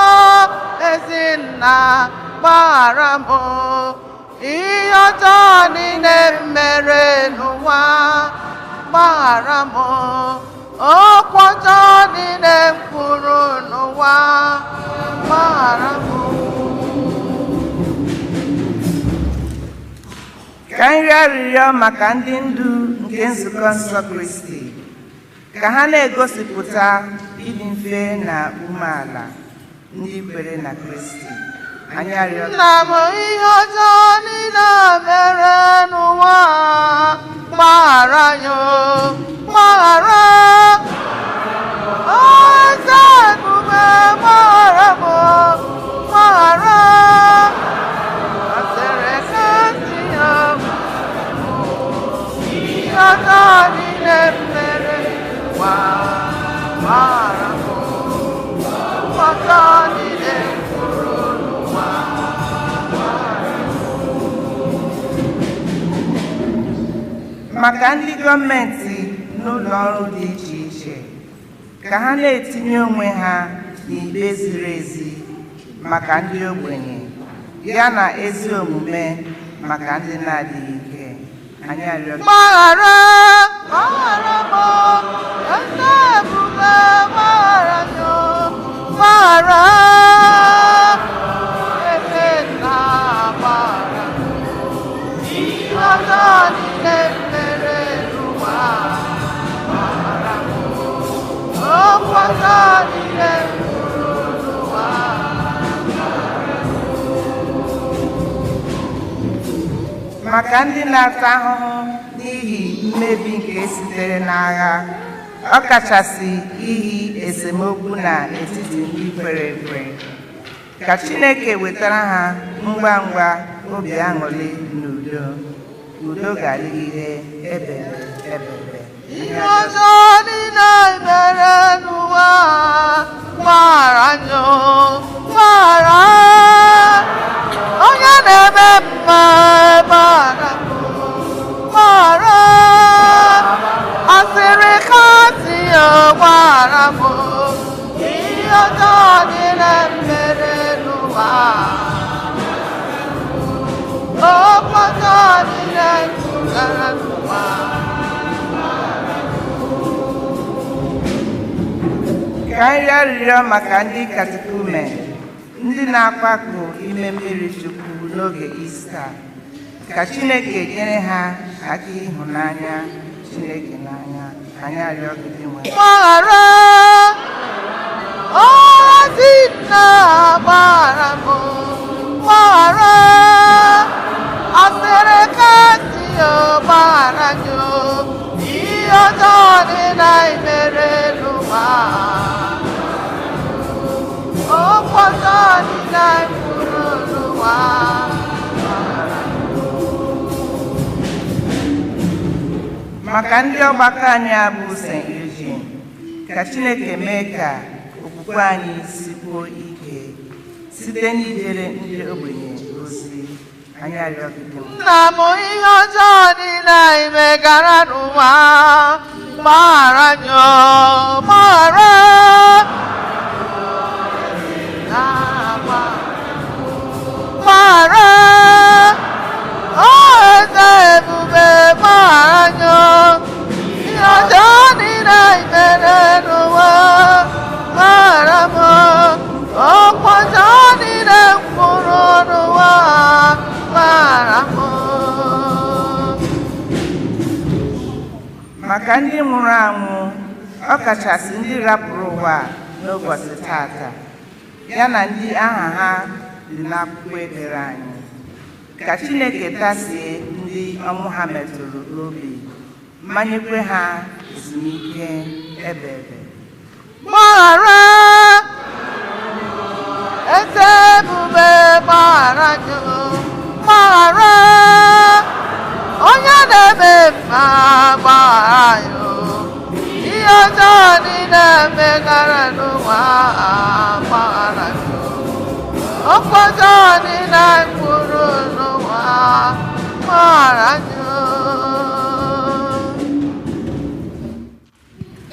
S2: ezinna, gbaghara m, ihe ọjọọ niile m mere n'ụwa, gbaghara m, okwu ọjọọ niile m kwuru n'ụwa, gbaghara m.
S5: Ka anyị rịọ arịrịọ maka ndị ndu nke nzukọ nsọ Kristi, ka ha na-egosipụta ịdị mfe na umeala ndị kwere na Kristi. Anyị arịọ
S2: Nna m, ihe ọjọọ niile mere n'ụwa, gbaghara anyị, gbaghara. Eze ebube, gbaghara m, gbaghara. Asịrị ka si ya, ihe ọjọọ niile mere n'ụwa, gbaghara m. Ọjọọ niile kwuru n'ụwa.
S5: Maka ndị gọọmenti n'ụlọ ọrụ dị iche iche, ka ha na-etinye onwe ha n'ikpe ziri ezi maka ndị ogbenye, ya na ezi omume maka ndị na-adịghị ike. Anyị arịọ gị.
S2: Gbaghara, gbaghara m, eze ebube, gbaghara m, gbaghara. Eze nna, gbaghara m. Ihe ọjọọ niile mere n'ụwa, gbaghara m. Okwu ọjọọ niile kwuru n'ụwa.
S5: Maka ndị na-ata ahụhụ n'ihi mmebi nke sitere n'agha, ọ kachasị ihi esemokwu n'etiti ndị kwere ekwe, ka Chineke wetara ha ngwa ngwa obi aṅụrị na udo. Udo ga-adịgide ebebe ebebe.
S2: Ihe ọjọọ niile mere n'ụwa, gbaghara anyị, gbaghara. Onye na-eme mma, gbaghara m, gbaghara. Asịrị ka si ya, gbaghara m. Ihe ọjọọ niile mere n'ụwa, okwu ọjọọ niile kwuru n'ụwa.
S5: Ka anyị rịọ arịrịọ maka ndị katikumen, ndị na-akwapụ ime mmiri Chukwu n'oge Ista, ka Chineke nyere ha aka ịhụnanya Chineke n'anya. Anyị arịọ gị, Dinwenụ.
S2: Gbaghara, ezi nna, gbaghara m, gbaghara. Asịrị ka si ya, gbaghara anyị, ihe ọjọọ niile anyị mere n'ụwa, okwu ọjọọ niile anyị kwuru n'ụwa.
S5: Maka ndị ọgbakọ anyị a bụ St. Eugene, ka Chineke mee ka okwukwe anyị sikwuo ike site n'ijere ndị ogbenye ozi. Anyị arịọ gị, Dinwenụ.
S2: Nna m, ihe ọjọọ niile anyị megara n'ụwa, gbaghara anyị, gbaghara. Gbaghara, eze ebube, gbaghara anyị. Ihe ọjọọ niile anyị mere n'ụwa, gbaghara m. Okwu ọjọọ niile m kwuru n'ụwa, gbaghara m.
S5: Maka ndị nwụrụ anwụ, ọ kachasị ndị rapụrụ ụwa n'ụbọchị tata, ya na ndị aha ha dị n'akwụkwọ ekpere anyị, ka Chineke tasie ndị ọnwụ ha metụrụ obi, manyekwe ha ezumike ebebe.
S2: Gbaghara, eze ebube, gbaghara. Okwu ọjọọ niile anyị kwuru n'ụwa, gbaghara anyị.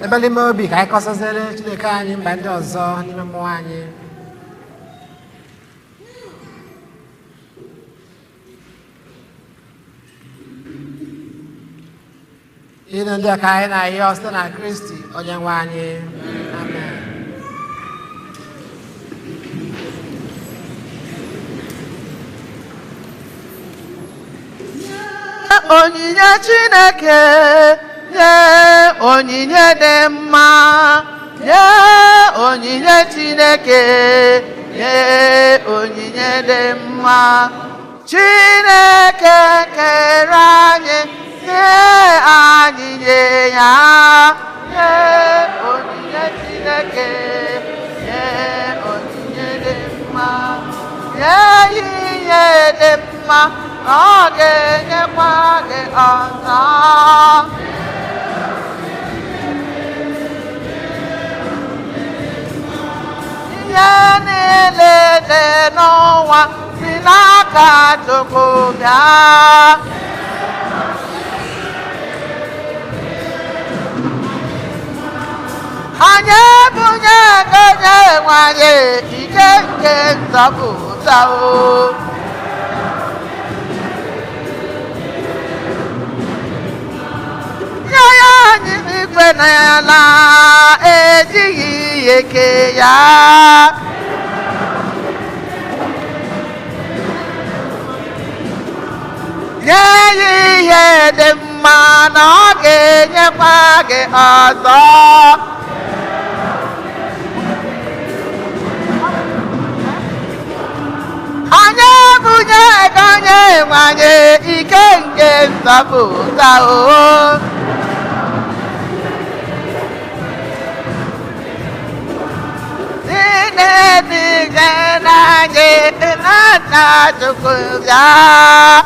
S3: Ebe n'ime obi ka anyị kọsaziere Chineke anyị mba ndị ọzọ n'ime mmụọ anyị. Ihe ndị a ka anyị na-ayọ site na Kristi onye nwe anyị. Amen.
S2: Onyinye Chineke, nye onyinye dị mma, nye onyinye Chineke, nye onyinye dị mma. Chineke kere anyị, nye anyị nye ya, nye onyinye Chineke, nye onyinye dị mma, nye ihe dị mma, ọ ga-enyekwa gị ọzọ. Ihe niile dị n'ụwa si n'aka Chukwu bịa. Anyị ebunye ego nye nwe anyị ike nke nzọpụta o. Nye ya anyị ikpe n'ala ejighị eke ya. Nye ya ihe dị mma na ọ ga-enyekwa gị ọzọ. Anyị ebunye ego nye nwe anyị ike nke nzọpụta o. Na Chukwu bịa.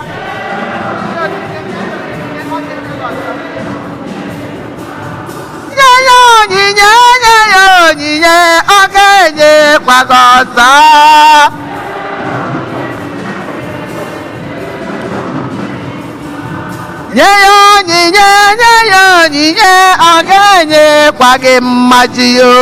S2: Nye ya onyinye, nye ya onyinye, ọ ga-enyekwa gị ọzọ. Nye ya onyinye, nye ya onyinye, ọ ga-enyekwa gị mmaji o.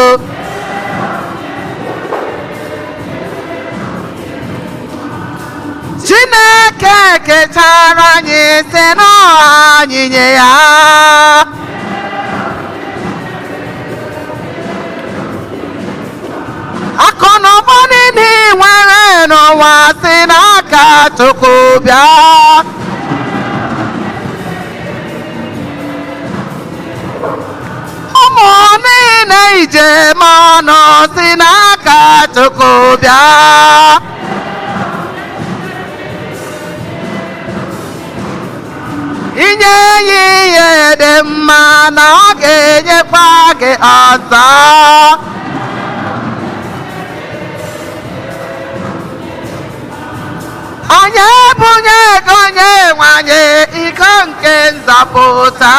S2: Chineke kechara anyị si n'ọha anyị nye ya. Akụ na ụba niile ị nwere n'ụwa si n'aka Chukwu bịa. Ụmụ niile ije ma ọnụ si n'aka Chukwu bịa. Inye ya ihe dị mma na ọ ga-enyekwa gị ọzọ. Anyị ebunye ego nye nwe anyị iko nke nzọpụta.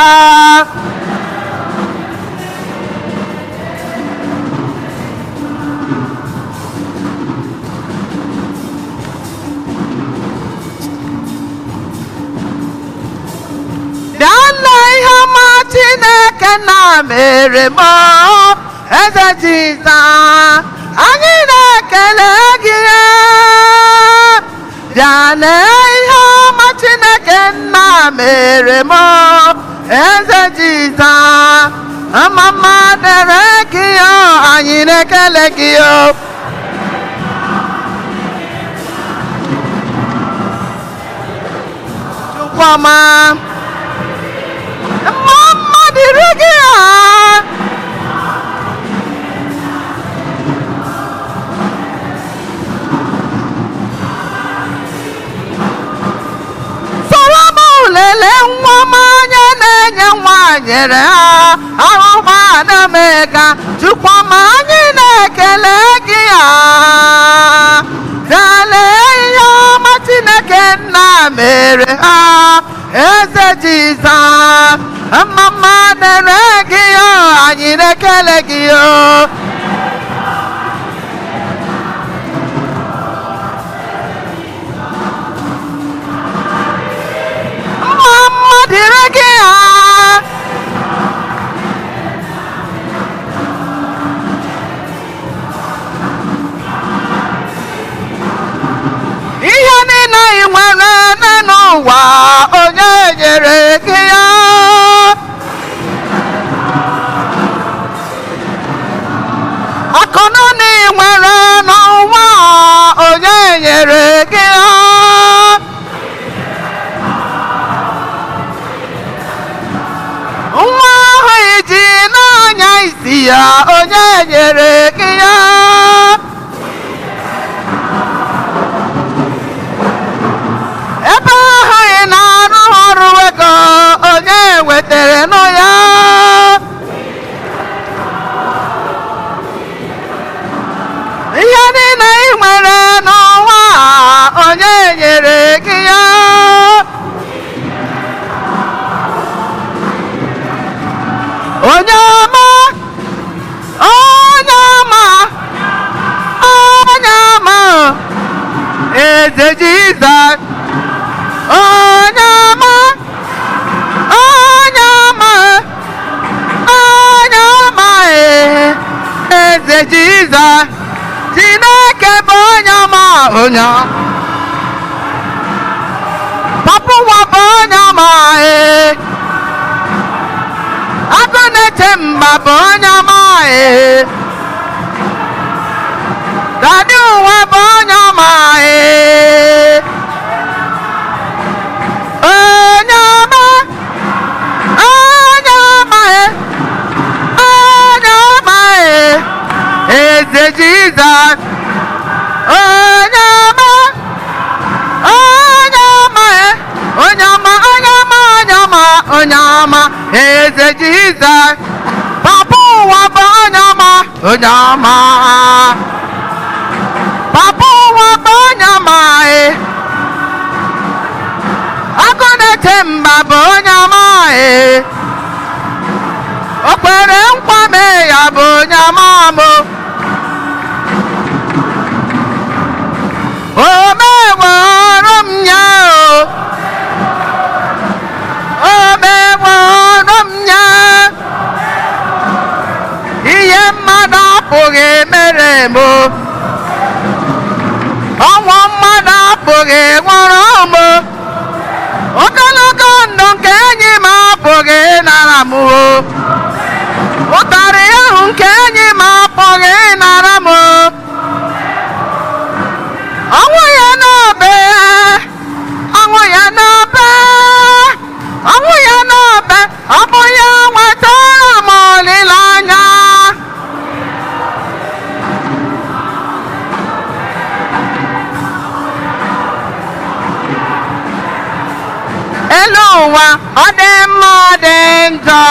S2: Bịa ihe ọma Chineke na mere m, Eze Jizọs, anyị na-ekele gị. Bịa lee ihe ọma Chineke nna mere m, Eze Jizọs, mma mma dịrị gị, anyị na-ekele gị. Chukwuma, mma mma dịrị gị. Soro m lelee nwa m anya na-enye nwa nyere ha ahụhụ na-emega. Chukwuma, anyị na-ekele gị. Lelee ihe ọma Chineke nna mere ha, Eze Jizọs, mma mma dịrị gị, anyị na-ekele gị. ya, onye nyere gị ya? Ebe ahụ ị na-arụ ọrụ ego, onye wetere nụ ya? Ihe niile ị nwere n'ụwa a, onye nyere gị ya? Onye ọma, onye ọma, onye ọma, eze Jizọs. Onye ọma, onye ọma, onye ọma, eze Jizọs. Chineke bụ onye ọma, onye ọma. Papa ụwa bụ onye ọma, ee. Agụ na-eche mba bụ onye ọma, ee. Dadi ụwa bụ onye ọma, ee. Onye ọma, onye ọma, ee. Onye ọma, ee. Eze Jizọs. Onye ọma, onye ọma, ee. Onye ọma, onye ọma, onye ọma, onye ọma, eze Jizọs. Papa ụwa bụ onye ọma, onye ọma. Papa ụwa bụ onye ọma, ee. Agụ na-eche mba bụ onye ọma, ee. O kwere nkwa mee ya bụ onye ọma mụ. O meworo m ya o. O meworo m ya. Ihe mmadụ apụghị mere m o. Ọnwụ mmadụ apụghị nwụrụ m o. Ogologo ndụ nke enyi m apụghị ịnara m o. Ụtarị ahụ nke enyi m apụghị ịnara m o. Ọnwụ ya n'obe, ọnwụ ya n'obe, ọnwụ ya n'obe, ọ bụ ya nwetara m olileanya. Elu ụwa ọ dị mma ọ dị njọ.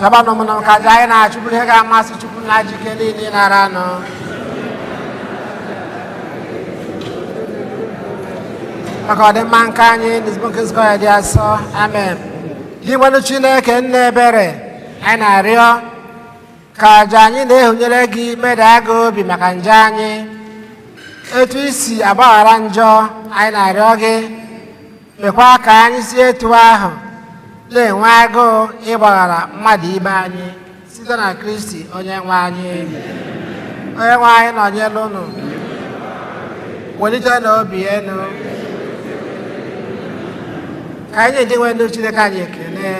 S3: Labanụ m na ka aja anyị na-achụ bụrụ ihe ga-amasị Chukwu na jike niile nara anụ. Maka ọdịmma nke anyị na ezigbo nke nzukọ ya dị asọ. Amen. Gị nwanne Chineke nna ebere, anyị na-arịọ ka aja anyị na-ehunyere gị medaa gị obi maka njọ anyị. Etu isi agbaghara njọ, anyị na-arịọ gị mekwa ka anyị si etu ahụ na-enwe agụụ ịgbaghara mmadụ ibe anyị site na Kristi onye nwe anyị. Onye nwe anyị nọnyere unu. Welite na obi enu. Ka anyị na-eji nwe ndị Chineke anyị ekele.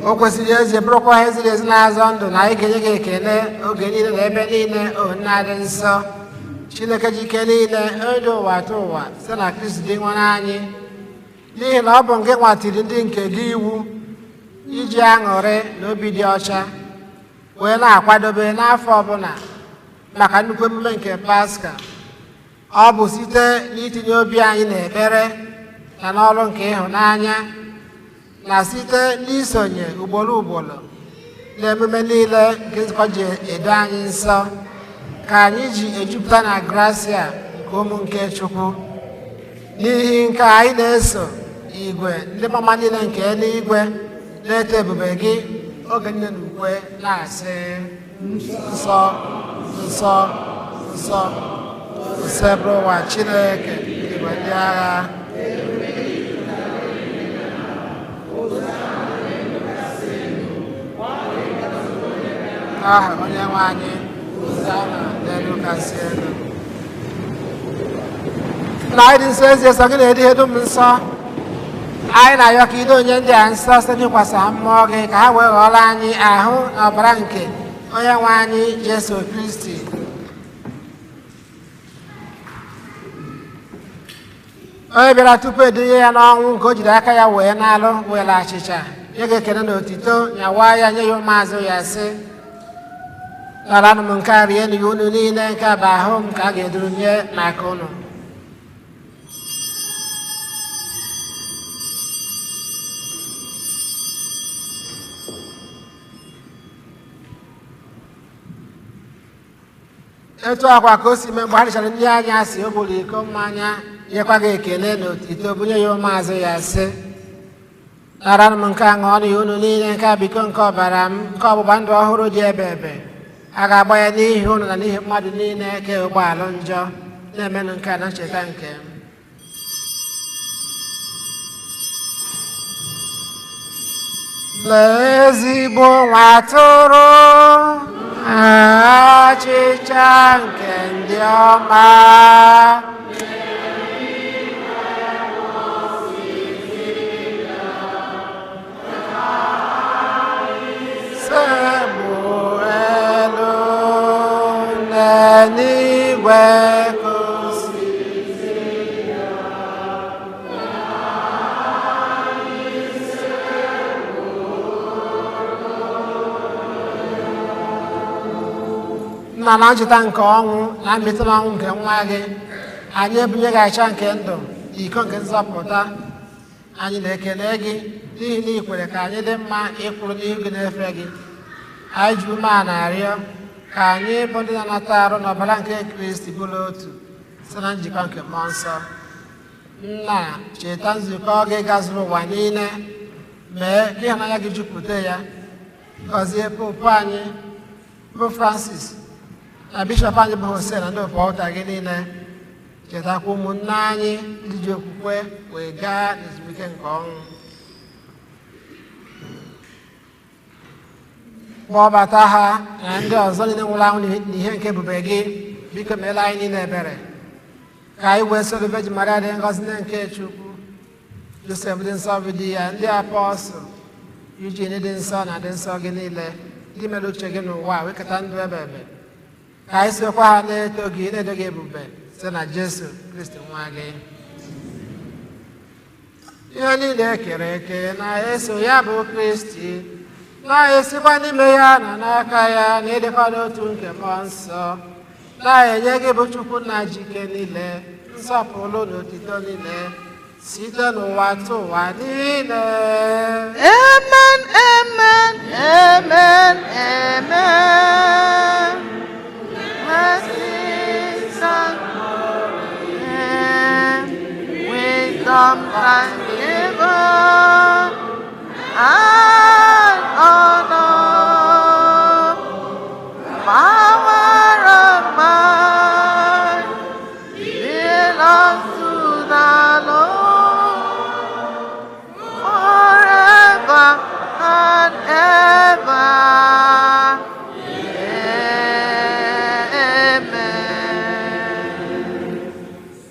S3: O kwesịrị ezi, bụrụkwa ihe ziri ezi na-azọ ndụ na anyị ga-enye gị ekele oge niile na ebe niile, o Nna dị nsọ, Chineke ji ike niile, onye dị ụwa atụ ụwa, site na Kristi dị nwere anyị. N'ihi na ọ bụ nke nwatiri ndị nke gị iwu iji aṅụrị na obi dị ọcha wee na-akwadobe n'afọ ọbụla maka nnukwu emume nke Paska. Ọ bụ site n'itinye obi anyị n'ekpere na n'ọrụ nke ịhụnanya, na site n'isonye ugboro ugboro n'emume niile nke nzukọ ji edo anyị nsọ, ka anyị ji ejupụta na grasia nke ụmụ nke Chukwu. N'ihi nke anyị na-eso igwe ndị mama niile nke eluigwe na-eto ebube gị oge niile na ukwe na-asị: nsọ, nsọ, nsọ, Osebụrụwa Chineke igwe ndị agha. Aha onye nwe anyị, Hosanna n'elu kasị elu. Na anyị dị nsọ ezie, sọ gị na-edi ihe dum nsọ. Anyị na-arịọ ka ido onye ndị a nsọ site n'ịkwasa ha mmụọ gị, ka ha wee ghọọrọ anyị ahụ na ọbara nke onye nwe anyị Jesu Kristi. Onye bịara tupu edunye ya n'ọnwụ nke o jiri aka ya wee na-alụ, were achịcha nye gị ekele na otito, nyawa ya, nye ya ụmụazụ ya, sị: "Naranụ m nke a, rienụ ya unu niile. Nke a bụ ahụ m ka a ga-eduru nye maka unu." Etu akwa ka o si mee mgbe ha richara nri anyasị, o buru iko mmanya, nyekwa gị ekele na otito, bunye ya ụmụazụ ya, sị: "Naranụ m nke a, ṅụọnụ ya unu niile. Nke a bụ iko nke ọbara m nke ọgbụgba ndụ ọhụrụ dị ebe ebe. A ga-agba ya n'ihi unu na n'ihi mmadụ niile ka ụgbọalụ njọ. Na-emenụ nke a na ncheta nke m." Lee ezigbo nwa atụrụ, achịcha nke ndị ọma. Sebụ elu n'eluigwe ka o si. Nna, na ncheta nke ọnwụ na mbilite n'ọnwụ nke nwa gị, anyị ebunye gị achịcha nke ndụ na iko nke nzọpụta. Anyị na-ekele gị n'ihi na ị kwere ka anyị dị mma ịkwụrụ n'ihu gị na-efe gị. Anyị ji umeala arịọ ka anyị bụ ndị na-anata arụ na ọbara nke Kristi bụrụ otu site na njikọ nke mmụọ nsọ. Nna, cheta nzukọ gị gazuru ụwa niile, mee ka ịhụnanya gị jupụta ya. Gọzie popu anyị bụ Francis na bishọp anyị bụ Hosea na ndị ofu ụka gị niile. Chetakwa ụmụnne anyị ndị ji okwukwe wee gaa n'ezumike nke ọnwụ. Kpọbata ha na ndị ọzọ niile nwụrụ anwụ n'ihe nke ebube gị. Biko meela anyị niile ebere, ka anyị wee soro Virgin Maria dị ngọzi, nne nke Chukwu, Josef dị nsọ bụ di ya, ndị apọstụl, Eugene dị nsọ na dị nsọ gị niile ndị mere uche gị n'ụwa wee keta ndụ ebe ebe, ka anyị sokwa ha na-eto gị, na-edo gị ebube, site na Jesu Kristi nwa gị. Ihe niile ekere eke na-eso ya bụ Kristi, na-esikwa n'ime ya na n'aka ya na ịdịkwa n'otu nke mmụọ nsọ, na-enye gị bụ Chukwu nna jike niile nsọpụrụ na otito niile site n'ụwa tụ ụwa niile.
S2: Amen, amen, amen, amen. Blessings and glory, wisdom, thanksgiving, and honor, power and might belongs to the Lord forever and ever.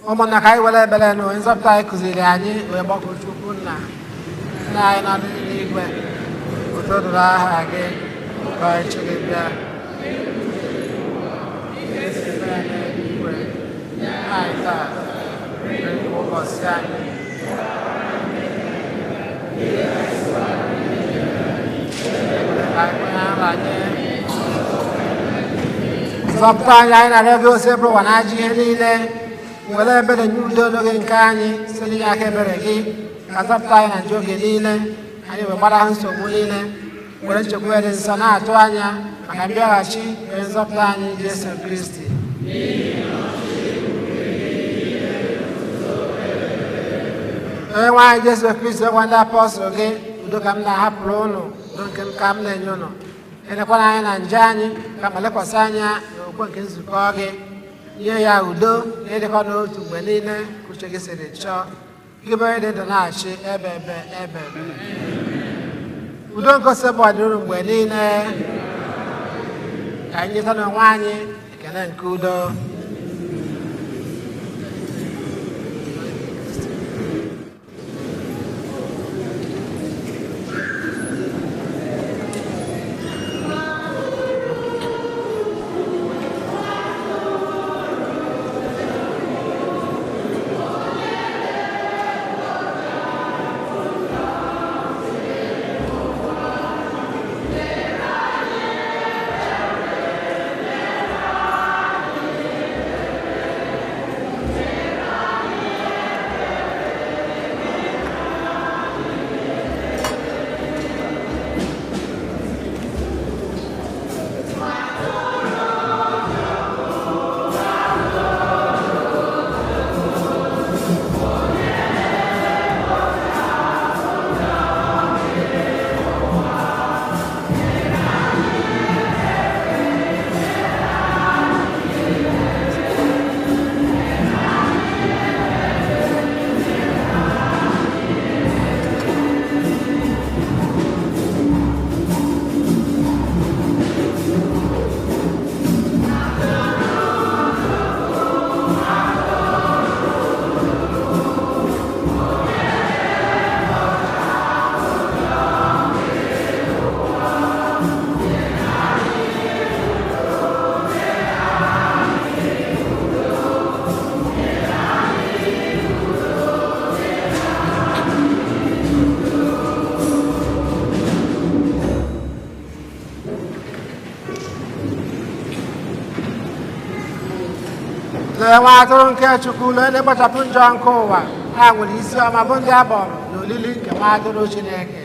S2: Amen.
S3: Ụmụnna, ka anyị were ebere na onye nzọpụta anyị kụziri anyị wee gbakọ Chukwu nna. Nna anyị nọ n'eluigwe, udo dịrị aha gị, ka ọchịchị gị bịa. Esi eme ya n'eluigwe, nye anyị taa nri nke ụbọchị anyị. Ka anyị kwenye anyị. Zọpụta anyị, anyị na-arịọ gị, Osebụrụwa na ajọ ihe niile. Were ebere nye udo n'oge nke anyị, site n'inye aka ebere gị, ka zọpụta anyị na njọ oge niile, anyị wee gbara nsogbu niile, were nchekwa dị nsọ na-atụ anya maka mbịaghachi onye nzọpụta anyị Jesu Kristi. Onye nwe anyị Jesu Kristi, gwa ndị apọstụl gị, udo ka m na-ahapụrụ ụnụ, udo nke m ka m na-enye ụnụ. Elekwala anya na nje anyị, kama lekwasị anya n'okwukwe nke nzukọ gị. Nye ya udo na ịdịkọ n'otu mgbe niile ka uche gị siri chọọ. Gị bụ onye dị ndụ na-achị ebe ebe ebe ebe. Udo nke Osebụrụwa dịrị unu mgbe niile. Ka anyị nyeta n'onwe anyị ekele nke udo. Lee nwa atụrụ nke Chukwu, lee na-ekpochapụ njọ nke ụwa. Ha nwere isi ọma bụ ndị abọrọ na olili nke nwa atụrụ Chineke.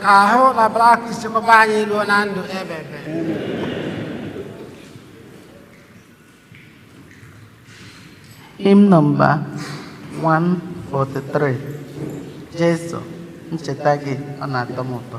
S3: Ka ahụ na ọbara Kristi chekwaba anyị ruo na ndụ ebebe.
S2: Hymn number 143. Jesu, ncheta gị ọ na-atọ m ụtọ.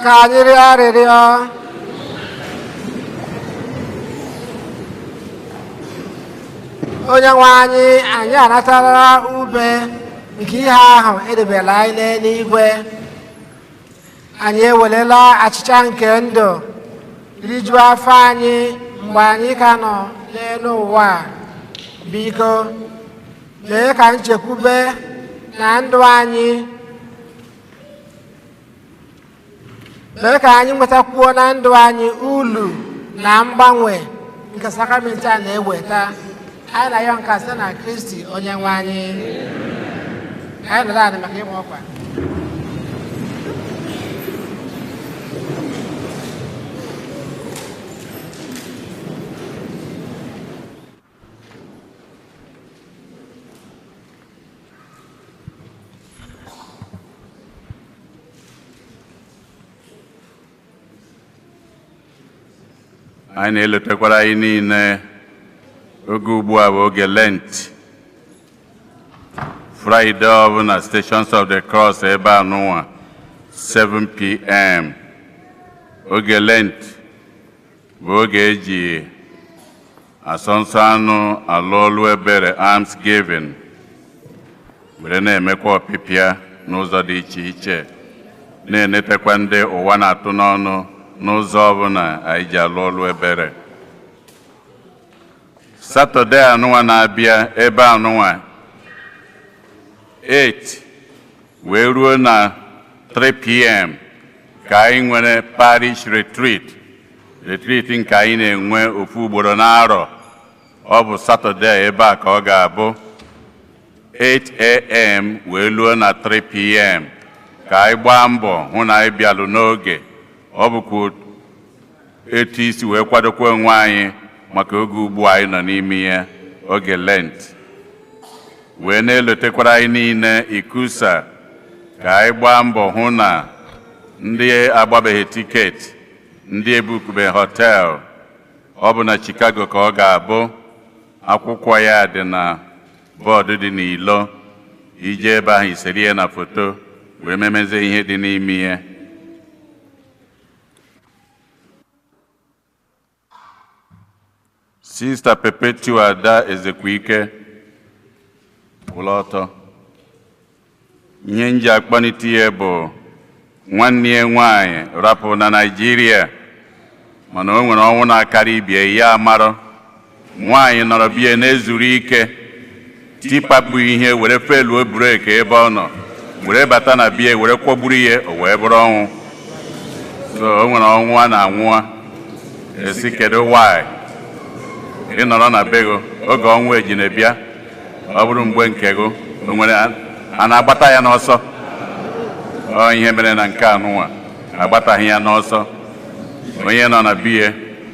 S3: Ka anyị rịọ arịrịọ. Onye nwe anyị, anyị anatara ube nke ihe ahụ edebere anyị n'eluigwe. Anyị ewelela achịcha nke ndụ rijuo afọ anyị mgbe anyị ka nọ n'elu ụwa a. Biko mee ka nchekwube na ndụ anyị, mee ka anyị nwetakwuo na ndụ anyị ulu na mgbanwe nke sakramenti a na-eweta. Anyị na-ayọ nka site na Kristi Onye nwe anyị. Anyị nọrọ anị maka ịma ọkwa.
S1: Anyị na-elotekwara anyị niile, oge ugbu a bụ oge Lent. Friday ọbụla, Stations of the Cross ebe a nụnwa, 7 p.m. Oge Lent bụ oge eji asọ nsọ anụ alụ ọlụ ebere, alms giving, were na-emekwa ọpịpịa n'ụzọ dị iche iche, na-enetekwa ndị ụwa na-atụ n'ọnụ n'ụzọ ọbụla anyị ji alụ ọlụ ebere. Saturday anụnwa na-abịa ebe anụnwa, 8 wee ruo na 3 p.m., ka anyị nwere parish retreat. Retreat nke anyị na-enwe ofu ugboro n'arọ, ọ bụ Saturday ebe a ka ọ ga-abụ, 8 a.m. wee luo na 3 p.m. Ka anyị gbaa mbọ hụ na anyị bịalụ n'oge. Ọ bụkwa etu isi wee kwadokwa onwe anyị maka oge ugbu anyị nọ n'ime ya, oge Lent. Wee na-elotekwara anyị niile ikusa ka anyị gbaa mbọ hụ na ndị agbabeghị ticket, ndị ebukube hotel, ọ bụ na Chicago ka ọ ga-abụ. Akwụkwọ ya dị na board dị n'ilo. Ije ebe ahụ, iseri ya na foto wee memezie ihe dị n'ime ya. Sister Perpetua Ada Ezekwike, kwụrụ ọtọ. Ihe nji akpọlite ya bụ nwanne ya nwanyị rapụ na Naịjirịa, mana o nwere ọnwụ na-akarị ibie ya amarọ. Nwaanyị nọrọ bie na-ezuru ike, tipapụ ihe were feluo brake ebe ọ nọ were bata na bie were kwọgburu ihe, o wee bụrụ ọnwụ. So o nwere ọnwụ a na-anwụa esi kedu why ị nọrọ na be gị oge ọnwụ ejine bịa. Ọ bụrụ mgbe nke gị o nwere a na-agbata ya n'ọsọ. Ọ ihe mere na nke anụnwa agbataghị ya n'ọsọ. Onye nọ na biye,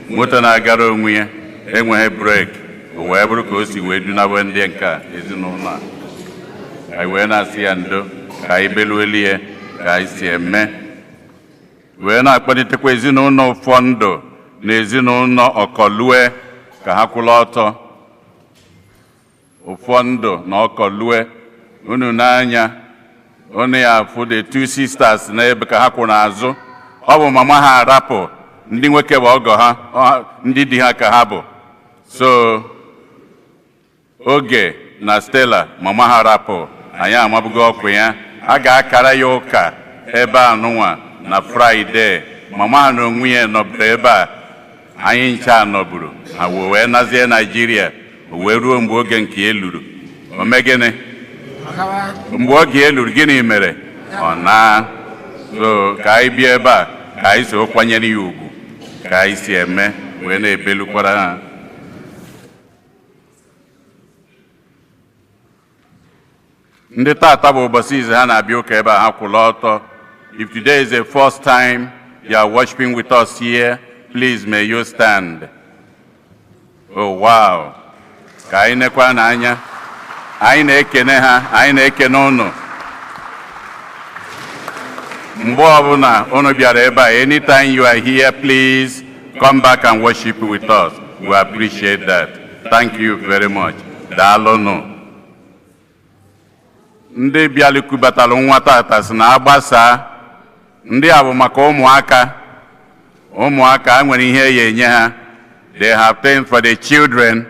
S1: moto na-agara onwe ya enweghị brake, o wee bụrụ ka o si wee dunawe ndị nke a, ezinụlọ a. Anyị wee na-asị ya ndo, ka anyị beluelu ya ka anyị si eme, wee na-akpọlitekwa ezinụlọ ụfọdụ na ezinụlọ ọkọlue ka ha kwụrụ ọtọ. Ụfọdụ na ọkọlue, unu n'anya unu ya afụ the two sisters n'ebe ka ha kwụ n'azụ. Ọ bụ mama ha arapụ, ndị nwoke bụ ọgọ ha, ndị di ha ka ha bụ. So Oge na Stella, mama ha rapụ, anyị amabugo ọkụ ya. A ga-akara ya ụka ebe a nụnwa na Friday. Mama ha na onwe ya nọburu ebe a, anyị ncha nọburu ha wee nazie Naijiria. O wee ruo mgbe oge nke ya luru, o mee gịnị? Mgbe oge ya luru, gịnị mere? Ọ na so ka anyị bịa ebe a ka anyị so kwanyere ya ugwu ka anyị si eme, wee na-ebelukwara ha. Ndị tata bụ ụbọchị izu ha na-abịa ụka ebe a, ha kwụrụ ọtọ. If today is the first time you are worshiping with us here, please may you stand. Oh wow, ka anyị nekwa n'anya. Anyị na-ekene ha, anyị na-ekene unu mgbe ọbụla unu bịara ebe a. Anytime you are here, please come back and worship with us. We appreciate that. Thank you very much. Daalụnụ. Ndị bịalikubatalụ nwa tata si na agbasaa. Ndị a bụ maka ụmụaka. Ụmụaka a nwere ihe ya enye ha. They have things for the children.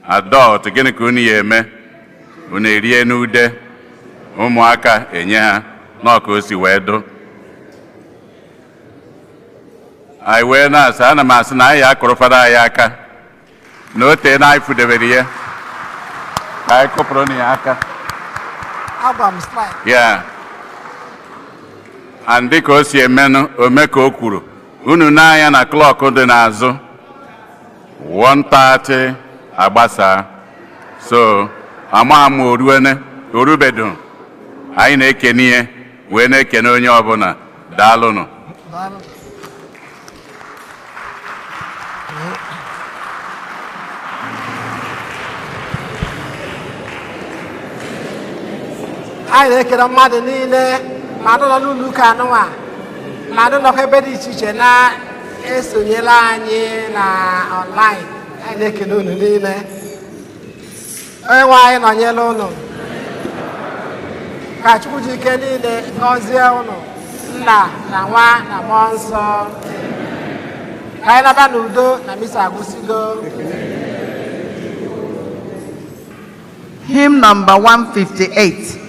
S1: Adult, gịnị ka unu ya eme? Unu erie n'ude. Ụmụaka enye ha nọọ ka o si wee dụ. Anyị wee na-asị, ana m asị na anyị akụrụ fada anyị aka na o tee na anyị fudebere ya, ka anyị kụpụrụ na ya aka.
S3: Agba m slide.
S1: Ya and dịka o si emenụ ome ka o kwuru unu n'anya na clock dị n'azụ, 1:30 agbasaa, so ama m oruene orubedo. Anyị na-ekene ihe wee na-ekene onye ọbụla. Daalụnụ.
S3: Daalụ. Anyị na-ekele mmadụ niile, ma ndị nọ n'ụlọ ụka anụnwa, ma ndị nọkwa ebe dị iche iche na-esonyela anyị na online. Anyị na-ekele unu niile. Onye nwe anyị nọnyere unu. Ka Chukwu ji ike niile gọzie unu, Nna na Nwa na Mmụọ Nsọ. Ka anyị naba n'udo na misa agwụsigo.
S2: Hymn number 158.